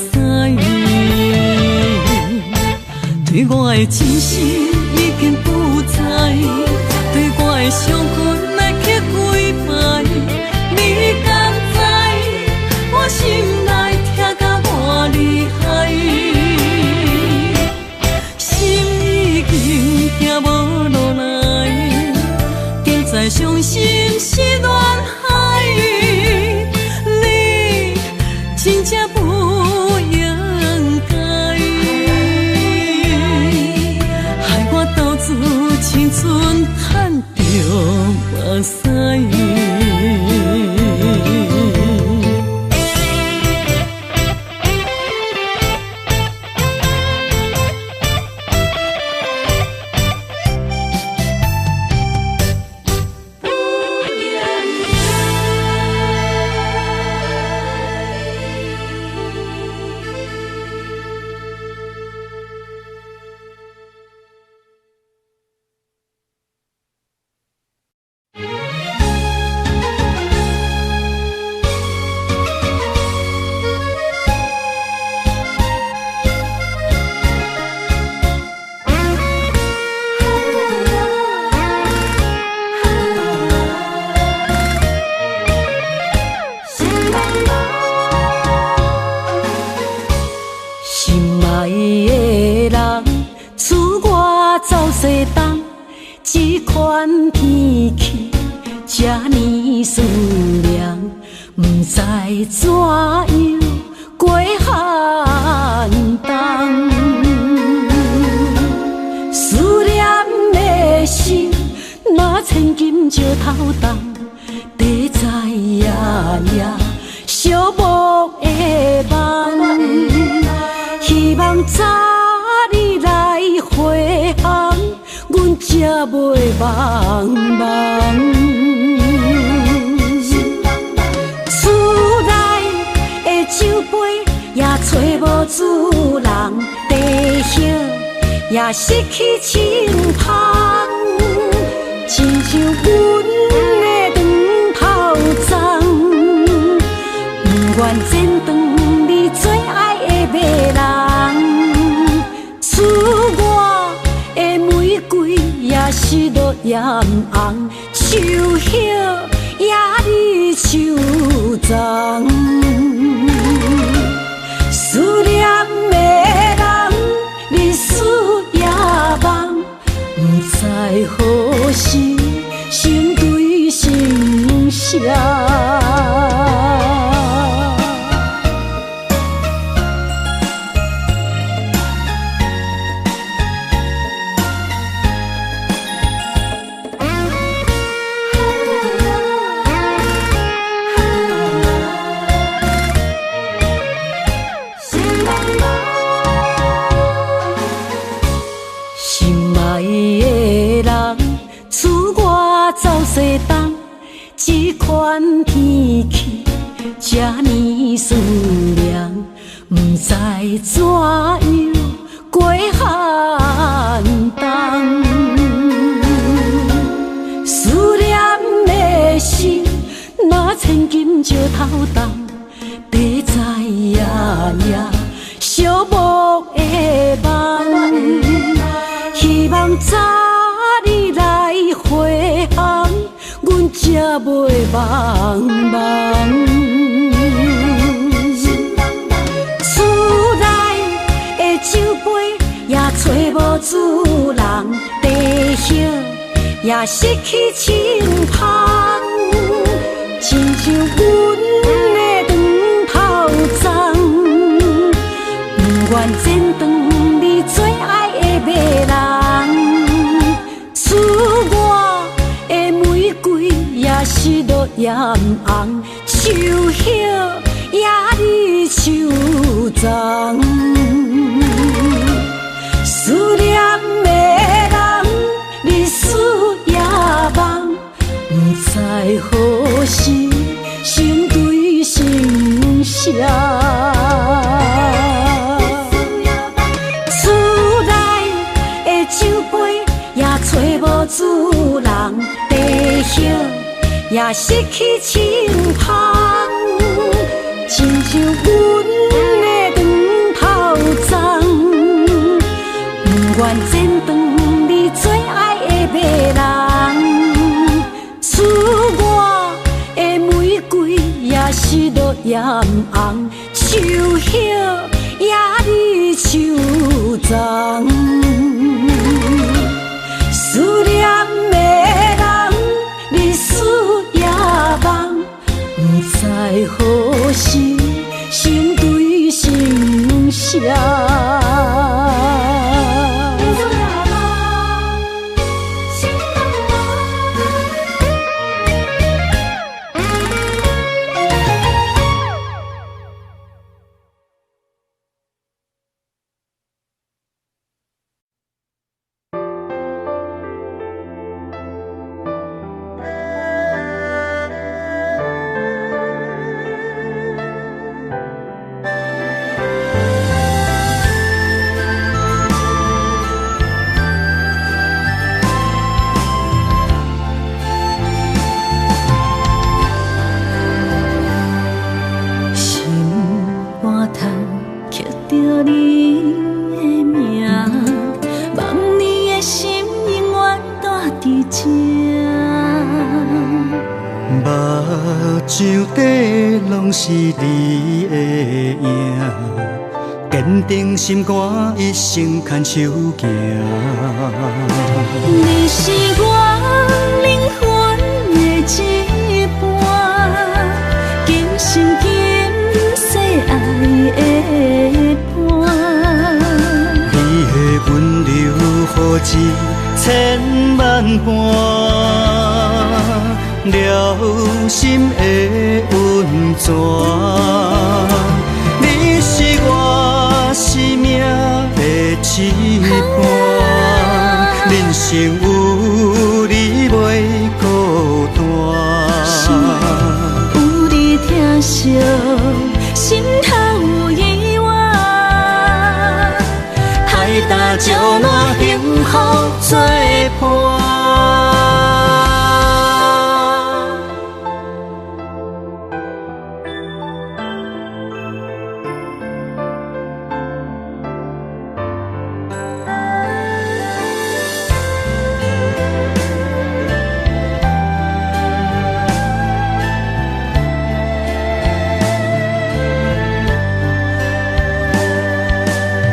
对我的真心已经不在，对我的伤痕来刻几摆，心。目睭底攏是你的影，坚定心肝，一生牵手行。你是我灵魂的一半，今生今世爱的伴。你的温柔予一千万般，疗心的温泉。你是我生命的一半，人生有你袂孤单。有你疼惜，心头有依偎。海胆石烂幸福作伴。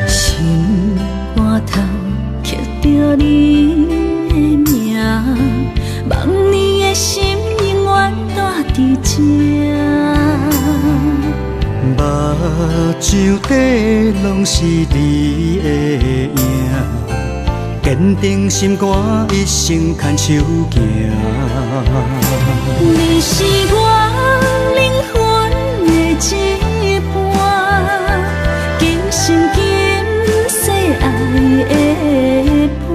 心肝头刻著你的名，望你的心永远住伫这。目睭底攏是你的影，坚定心肝，一生牵手行。你是我灵魂的一半，今生今世爱的伴。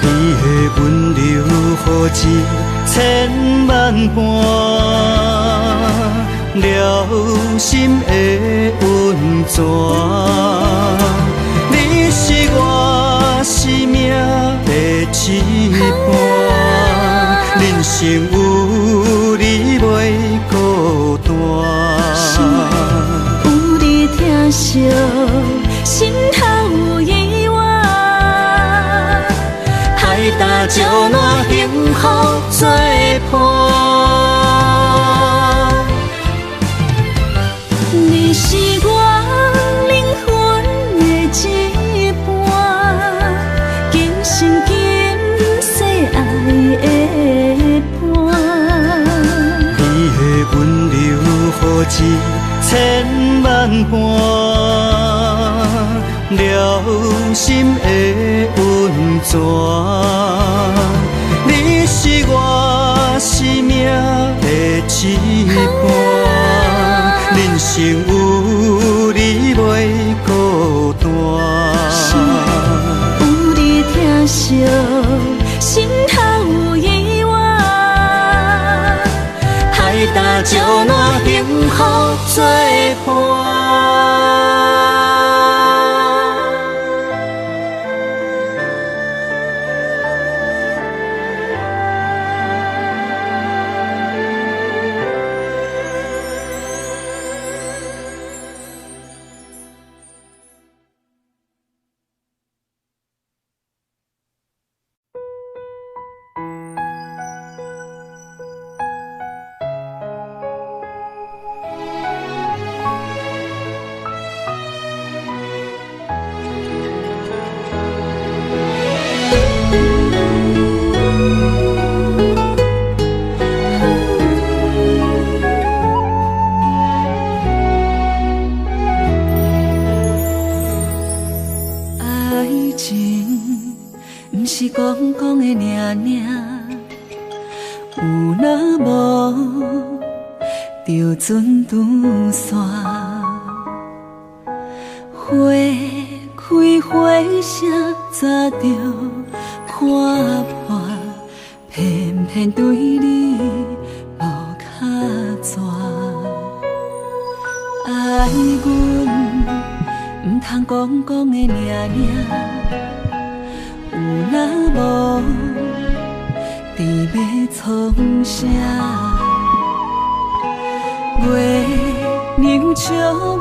你的温柔予一千万般，疗心的温泉。你是我生命的一半，人生有你袂孤单。有你疼惜，心头有依偎。海胆石烂幸福作伴。你是我灵魂的一半，今生今世爱的伴。你的温柔予一千万般，疗心的温泉。你是我生命的一半，人生有你袂孤单。有你疼惜，心头有依偎。海胆石烂幸福作伴。爱情毋是讲讲的尔尔，有若无就准断线。花开花谢早就看破，偏偏对你无卡纸。爱阮毋通讲讲的尔尔，有若无伫欲创啥？月娘笑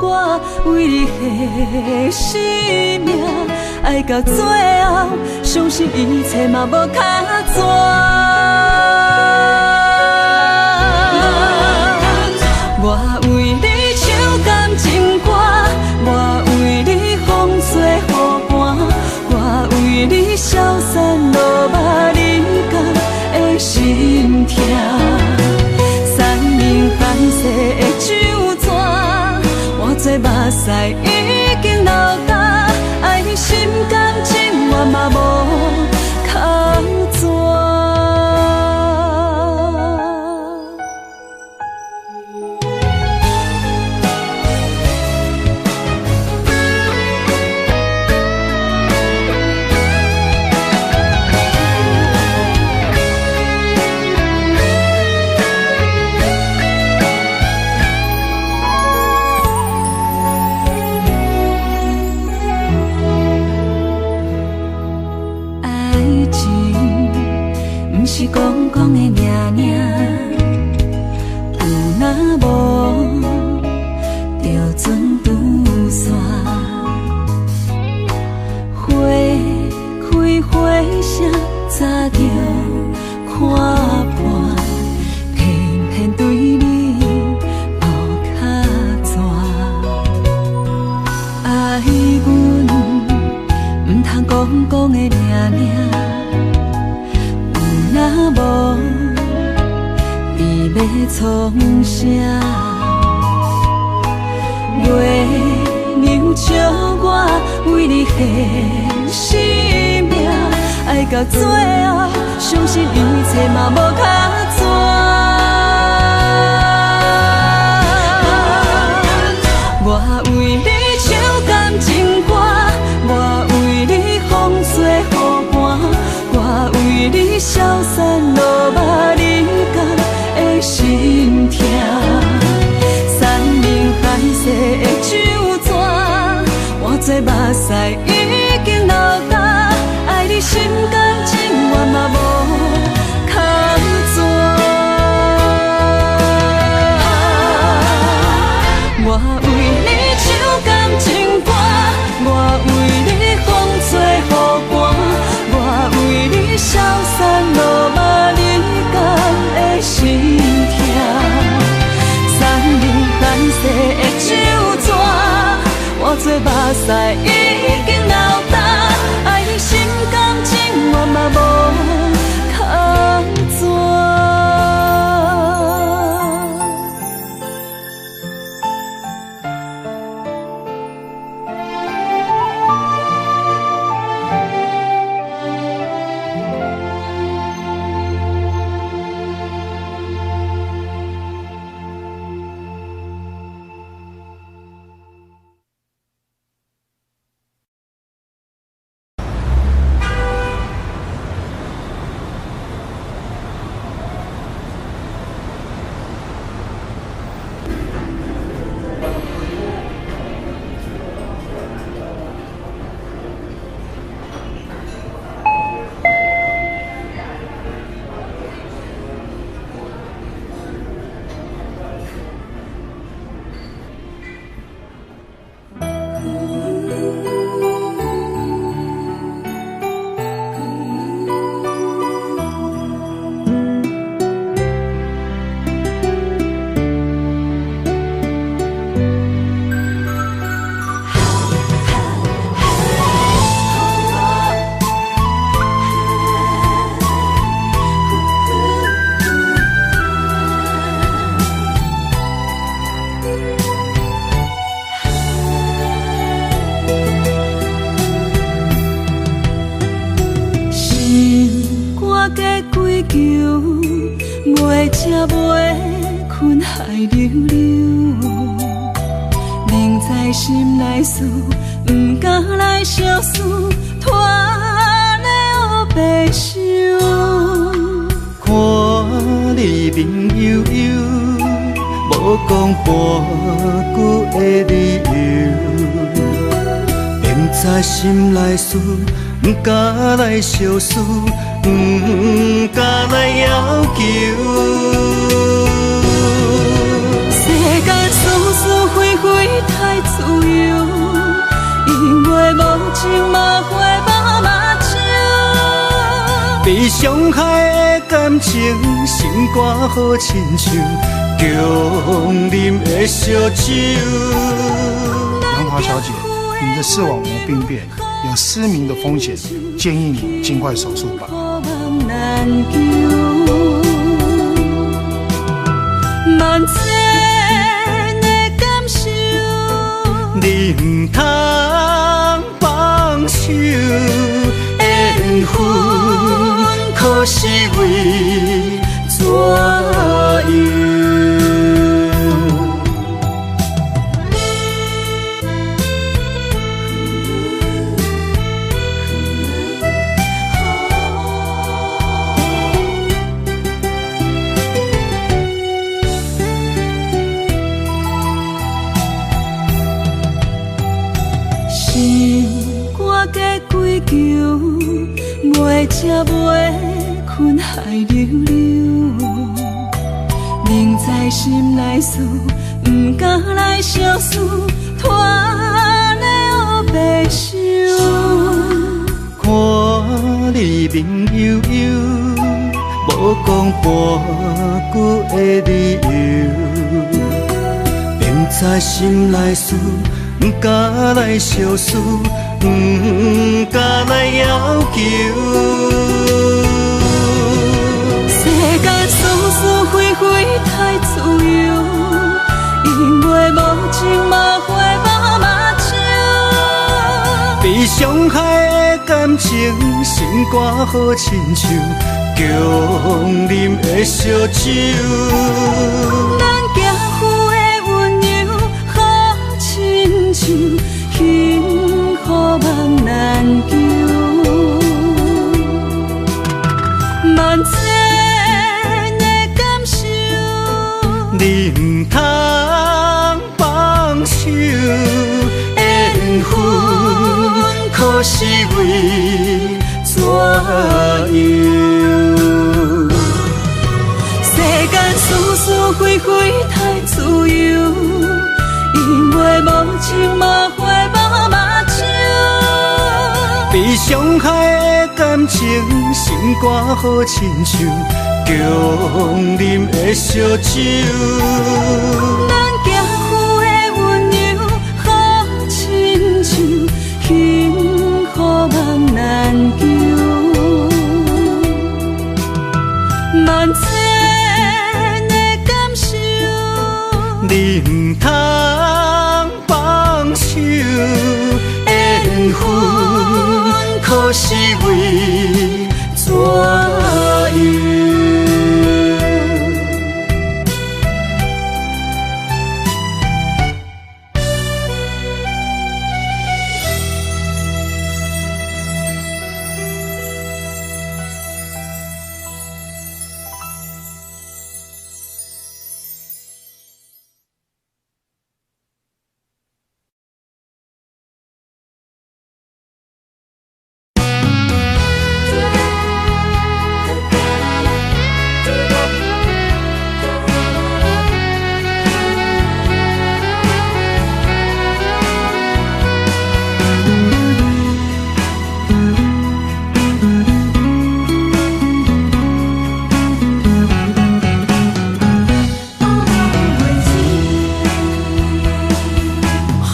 我为你牺牲命，爱到最后，相信一切嘛无卡纸。目屎已經流乾，愛你心甘情願嘛無空轉。愛情毋是講講的爾爾，有若無就准拄煞。花開花聲早就看破，偏偏對你無卡紙。愛阮毋通講講的爾爾，有若無你欲創啥？月娘笑我為你獻生命，愛到最後，相信一切嘛無卡紙。我為你唱感情歌，我為你風吹雨寒，我為你消散落寞，你敢會心疼？山盟海誓的酒泉，換做目屎已經流乾，愛你心甘情願嘛無空轉。我為你唱感情歌，我為你風吹雨寒，我為你消散落寞，你敢會心疼？山盟海誓的酒泉，換做目屎已經流乾，愛你心甘情願嘛無空轉。心肝加几球，袂食袂睏害溜溜。明知心內事，毋敢來相思，拖咧烏白想。看你面憂憂，無講半句的理由，明知心內事，毋敢來相思，毋敢來要求。世間是是非非太自由，因為無情嘛花無目睭。被傷害的感情，心肝好親像強啉的燒酒。杨華小姐，你的視網膜病變有失明的風險，建議你盡快手術吧。萬千的感受，可是為怎樣？心肝加几球，袂食袂困海溜溜，明知心内事，毋敢来相思，拖咧乌白想。看你面悠悠，无讲半句的理由，明知心内事，毋敢来相思，毋敢来要求。世间是是非非太自由，因为无情嘛花无目睭。被伤害的感情，心肝好亲像强啉的烧酒。咱行付的温柔，好亲像幸福梦难求。万千的感受，你毋通放手，缘分可是为怎样？世间是是非非太自由，因为无情嘛花无目睭。被伤害的感情，心肝好亲像强啉的烧酒。咱行付的温柔，好亲像幸福梦难求。万千的感受，你毋通放手，缘分可是为怎样？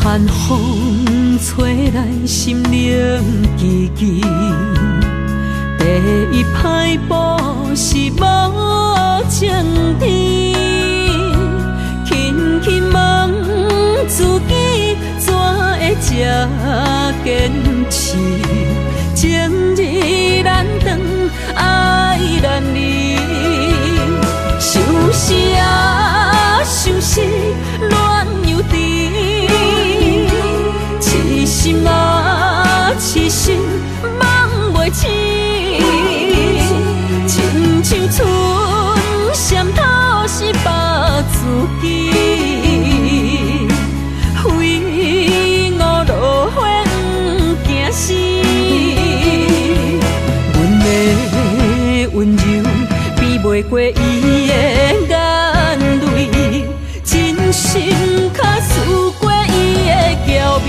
寒风吹来，心灵吱吱。第一歹报是无晴天，轻轻问自己，怎会这坚持？情意难断，爱难离。相思啊，相思，恋又甜。痴心啊，痴心，梦袂醒。亲像春蝉透视别自己，为我落花不惊死。阮的温柔比袂过伊的眼泪，真心较输过伊的娇美。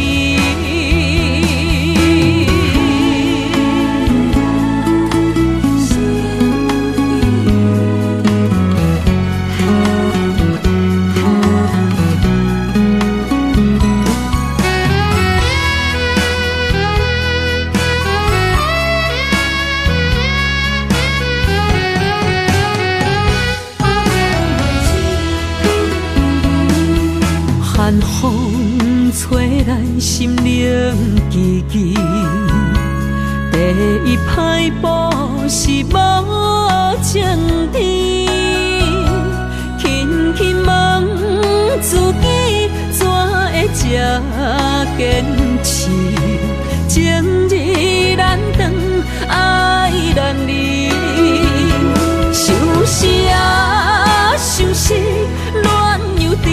寒风吹来，心灵吱吱。第一歹报是无青天，轻轻问自己，怎会这坚持？情字难断，爱难离。相思啊，相思，恋又甜。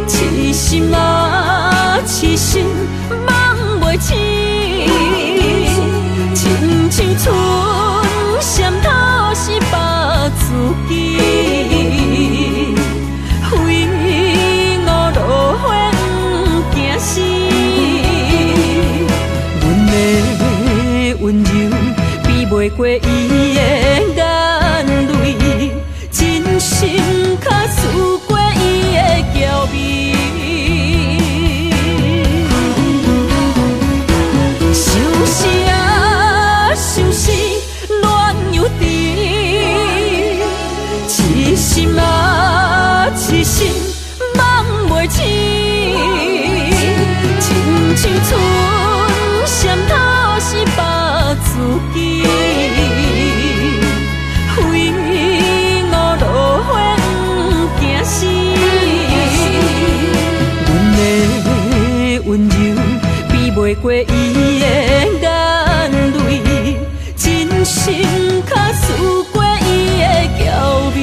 痴心啊，痴心，梦袂醒。亲像春蝉讨死别自己，为我落花不惊死。阮的温柔比袂过伊的眼泪，真心较输过伊的娇美。相思啊，相思，恋又甜。痴心啊，痴心，梦袂醒。亲像春蝉讨死别自己，为我落花不惊死。阮的温柔比袂过伊的眼泪，真心较输过伊的娇美。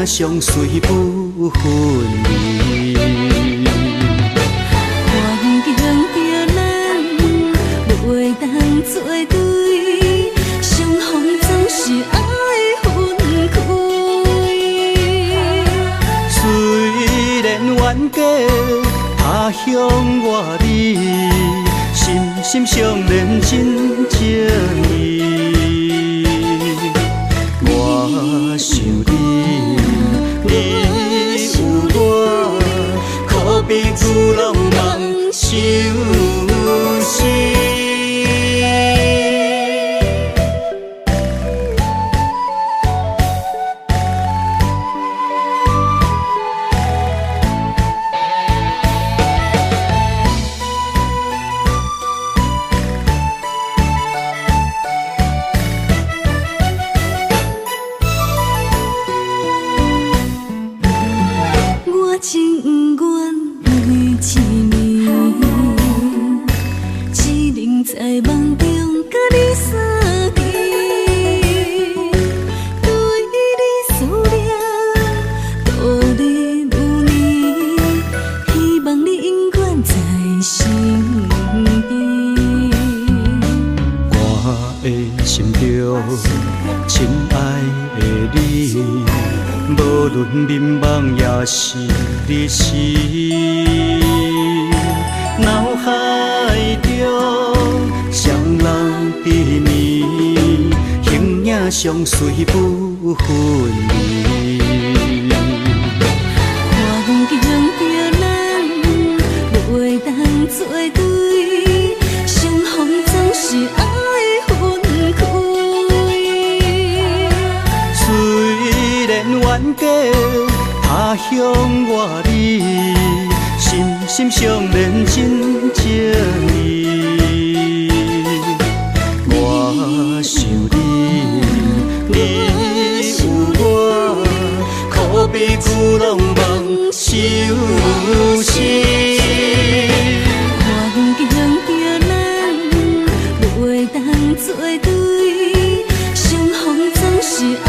相随不分离。环境逼咱袂当作对，相逢总是爱分开。虽然冤家他乡我你，心心相连真情意。我想你。你有我，可比牛郎梦相思。亲爱的你，无论眠梦抑是日时，脑海中双人甜蜜，形影相随不分离。环境著咱袂当做对，相逢总是爱分开。虽然冤家，他乡我你，心心相连真情意。我想你，你有我，可比旧拢梦相思。环境著咱袂当做对，相逢总是爱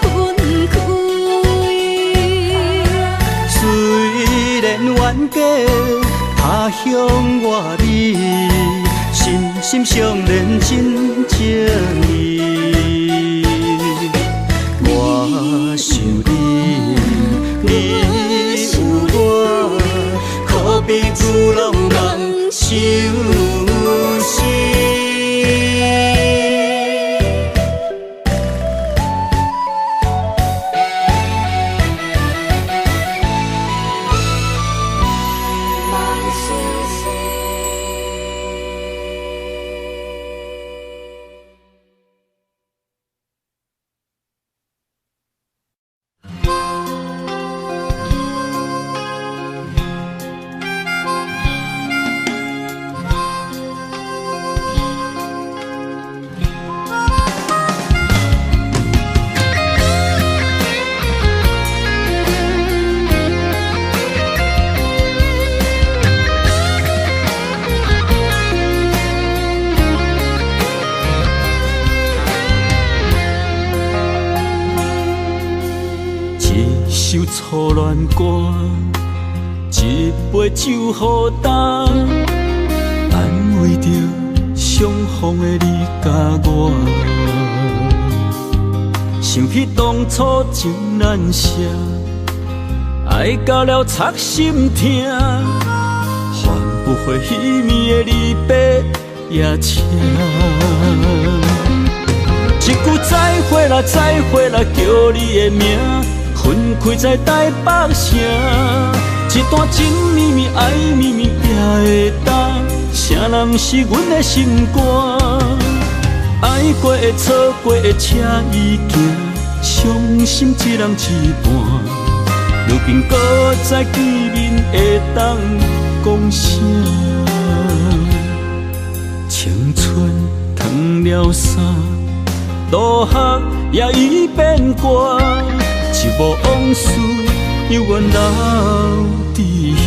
分开。虽然冤家，他乡我你，心心相连真情意。我想你，你有我，可比旧拢梦相思。一首初恋歌，一杯酒予干，安慰著相逢的你佮我。想起当初情难舍，爱到了插心疼，换不回彼暝的离别夜车。一句再会啦，再会啦，叫你的名，分开在台北城。一段情绵绵，爱绵绵也会焦，啥人是阮的心肝？爱过的、错过的车已行，伤心一人一半。如今阁再见面，会当讲啥？青春脱了衫，落雨也已变寒，一幕往事犹原留伫遐。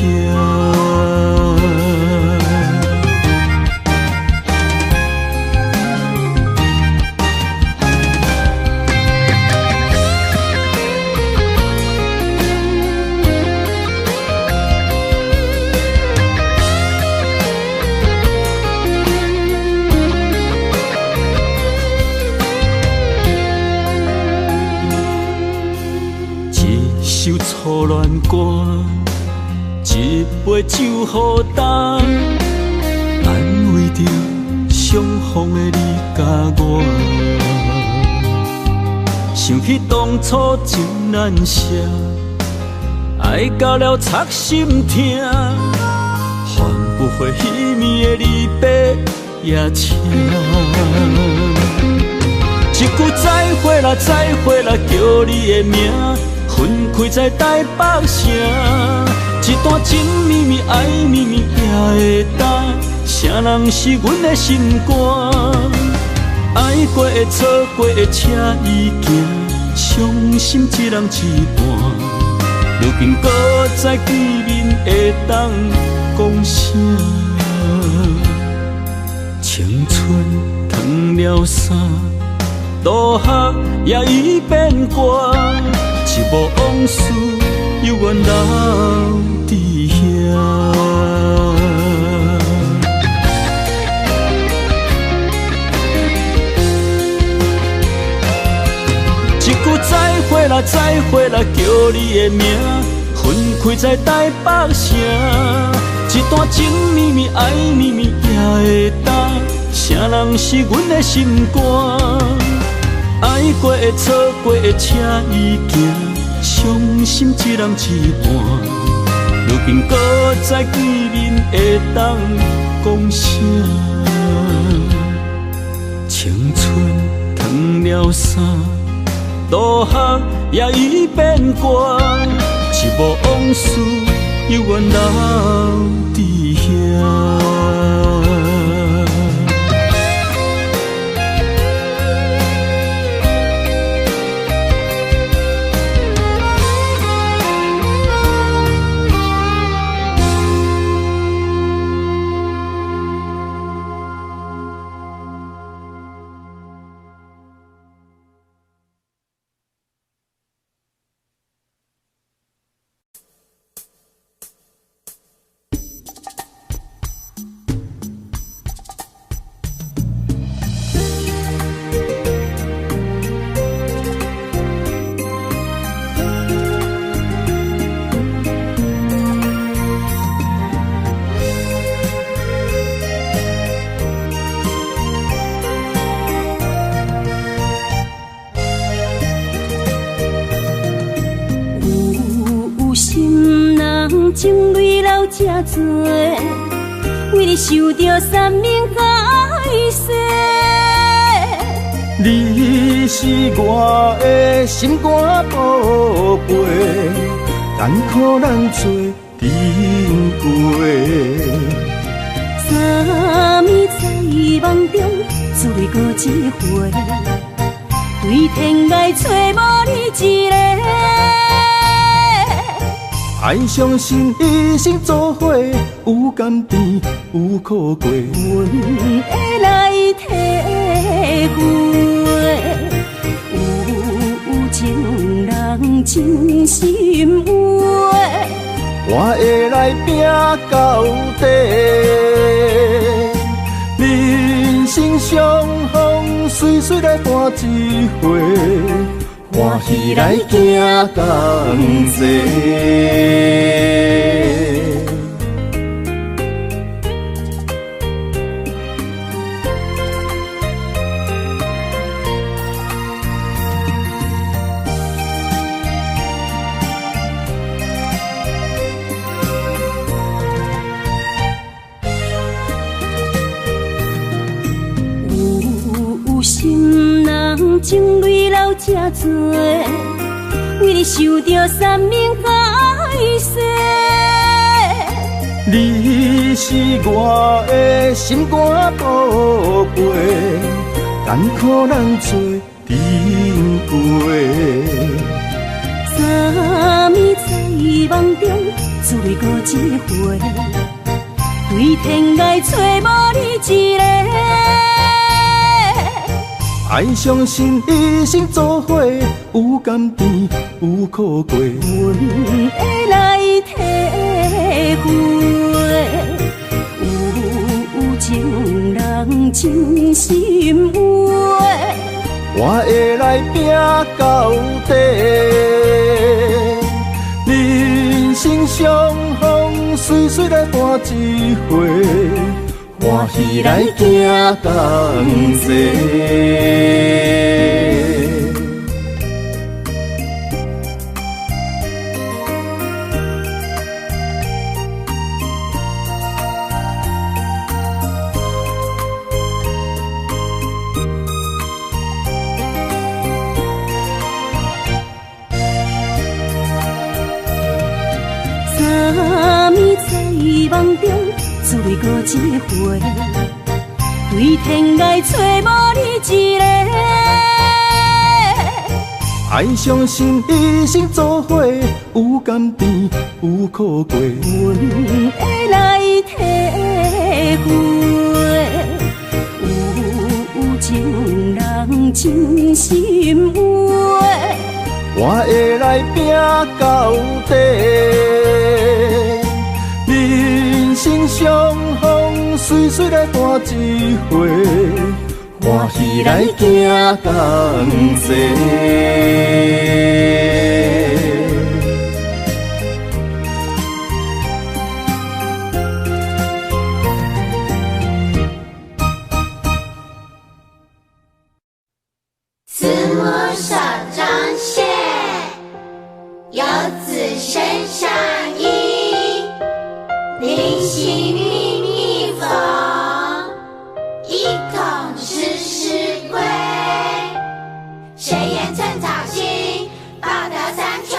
一首初恋歌，一杯酒予干，安慰著相逢的你佮我。想起当初情难舍，爱到了插心疼，换不回彼暝的离别夜车。一句再会啦，再会啦，叫你的名，分开在台北城。一段情绵绵，爱绵绵也会焦，啥人是阮的心肝？爱过的、错过的车已行，伤心一人一半。如今阁再见面，会当讲啥？青春脱了衫，落雨也已变寒，一幕往事犹原留伫遐。一句再会啦，再会啦，叫你的名，分开在台北城。这段情绵绵爱绵绵也会当，啥人是阮的心肝？爱过的错过的车已行，伤心一人一半。如今阁再见面会当讲啥？青春脱了衫，落雨也已变寒，一幕往事犹原留伫遐。情泪流这多，为你想著山盟海誓。你是我的心肝宝贝，艰苦咱做阵过。昨暝在梦中，自泪阁一回，对天涯找无你一个。爱相信一生做伙，有甘甜，有苦过。阮会来体会，有情人真心话，我会来拼到底。人生相逢，岁岁来伴一回。欢喜来行同齐。有心人情泪流这多，为你想著山盟海誓。你是我的心肝宝贝，艰苦咱做阵过。昨暝在梦中，自泪阁一回，对天涯找无你一个。爱相信一生做伙，有甘甜，有苦过。阮会来体会，有情人真心话，我会来拼到底。人生相逢，岁岁来伴一回。欢喜来行同齐。昨暝在梦中，自泪阁一回，对天涯找无你一个。爱相信一生做伙，有甘甜，有苦过。阮会来体会，有情人真心话，我会来拼到底。人生相逢，岁岁来伴一回，欢喜来行同齐。慈母手中线，游子身上衣。临行密密缝，意恐迟迟归。谁言寸草心，报得三春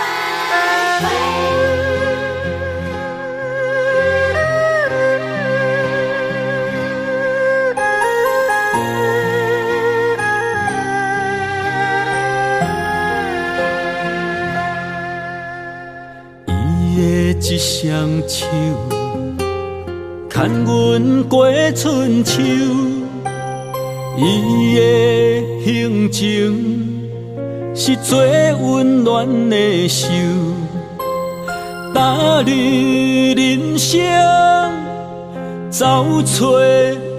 晖。伊的一双手，牵阮过春秋。伊的行情是最温暖的袖，踏入人生走找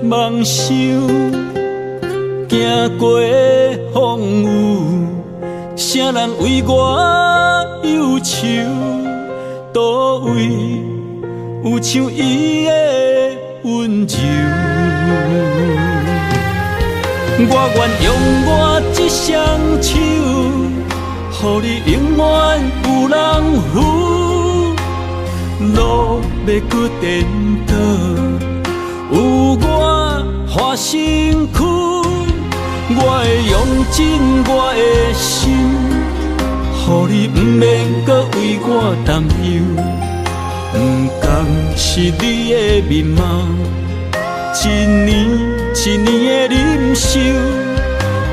梦想，行过风雨，啥人为我忧愁？佗位有像伊的温柔？我愿用我这双手，予你永远有人扶。路欲阁颠倒，有我伴身躯。我会用尽我的心，予你毋免阁为我担忧。不仝是你的面貌，一年一年的忍受，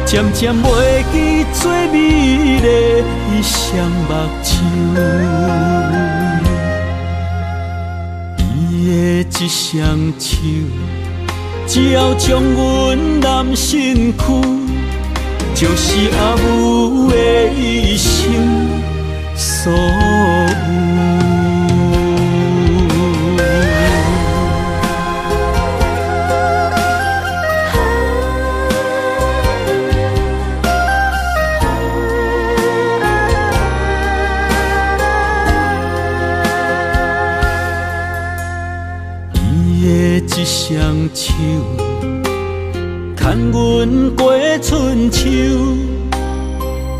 渐渐袂记最美丽的一双目睭。伊的这双手，只要将阮揽身躯，就是阿母的一生所有。伊的这双手，牵阮过春秋。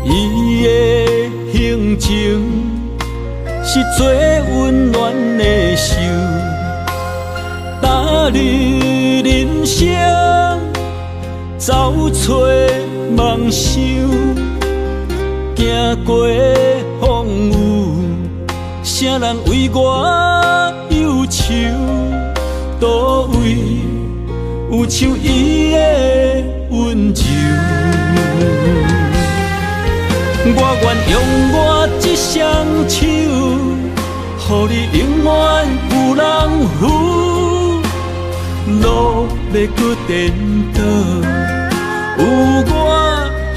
伊的行情是最温暖的袖，踏入人生走找梦想，行过风雨，啥人为我忧愁？佗位有像伊的温柔？我愿用我这双手，予你永远有人扶。路欲阁颠倒，有我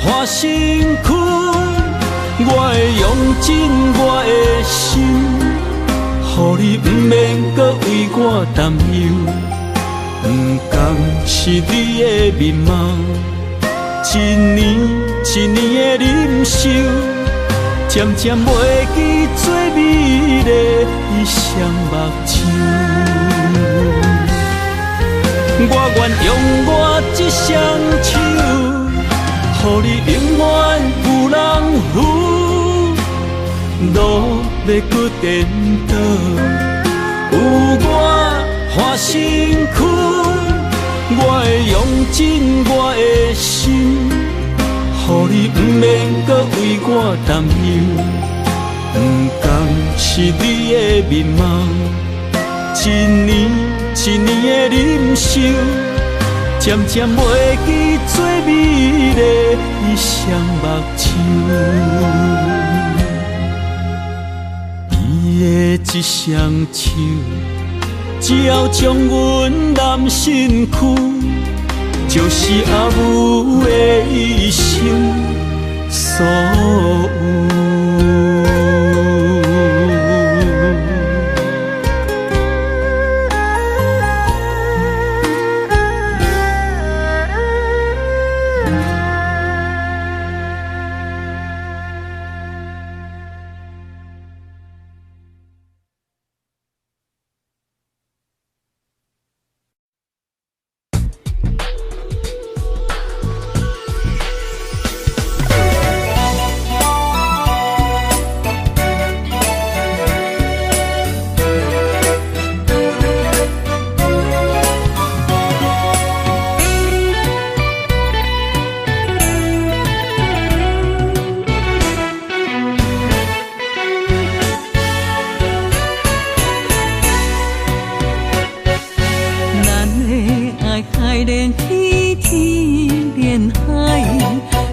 伴身躯。我会用尽我的心，予你毋免阁为我担忧。不仝是你的面貌，一年一年的忍受，渐渐袂记最美丽的一双目睭。我愿用我这双手，予你永远有人扶。路欲阁颠倒，有我伴身躯。我会用尽我的心，予你毋免阁为我担忧。不仝是你的面貌，一年一年的忍受，渐渐袂记最美丽的一双目睭。伊的这双手，只要将阮揽身躯，就是阿母的一生所有。連天，天連海，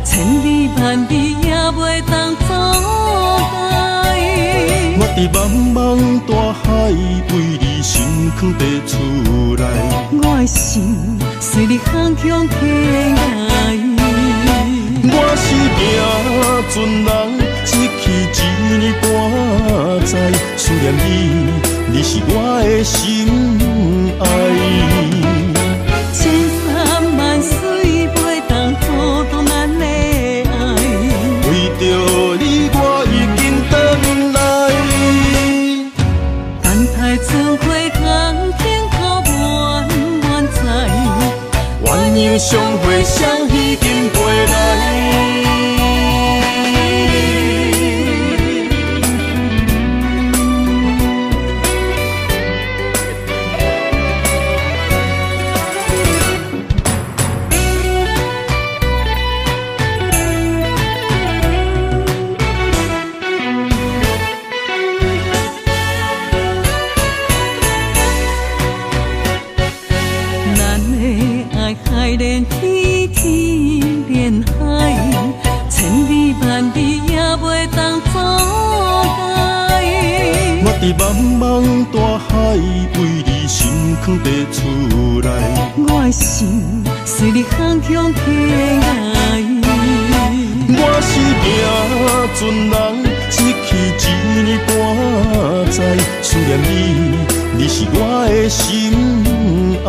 千里萬里也袂當阻礙。我佇茫茫大海，為你心囥佇厝內。我的心隨你航向天涯。我是行船人，一去一年半載，思念你，你是我的心愛。千山萬水袂當阻擋咱的愛。為著你，我已經轉來。等待春花空天空滿滿載。鸳鸯相會，雙魚金飛來。咱的愛海連天，天連海，千里萬里也袂當阻礙。我佇茫茫大海，為你心囥佇厝內。我的心隨你航向天涯。我是行船人，一去一年半載，思念你，你是我的心愛。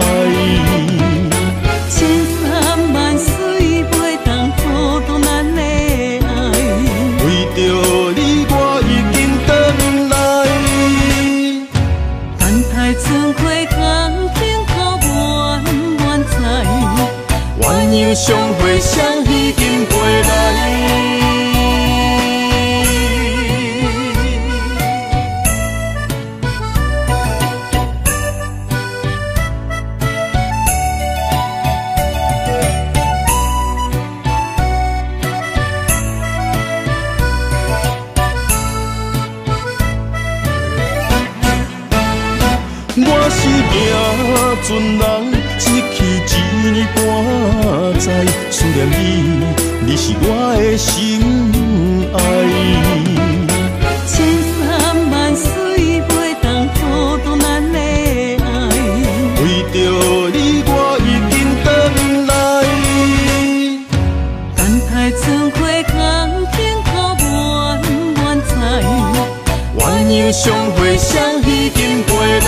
千山萬水袂當阻擋咱的愛。為著你，我已經轉來。等待春花空天空滿滿載。鸳鸯相會，雙魚金飛來。我是行船人，一去一年半載，思念你，你是我的心愛。千山萬水袂當阻擋咱的愛。為著你，我已經轉來。等待春花空天空滿滿載。鸳鸯相會，雙魚金飛來。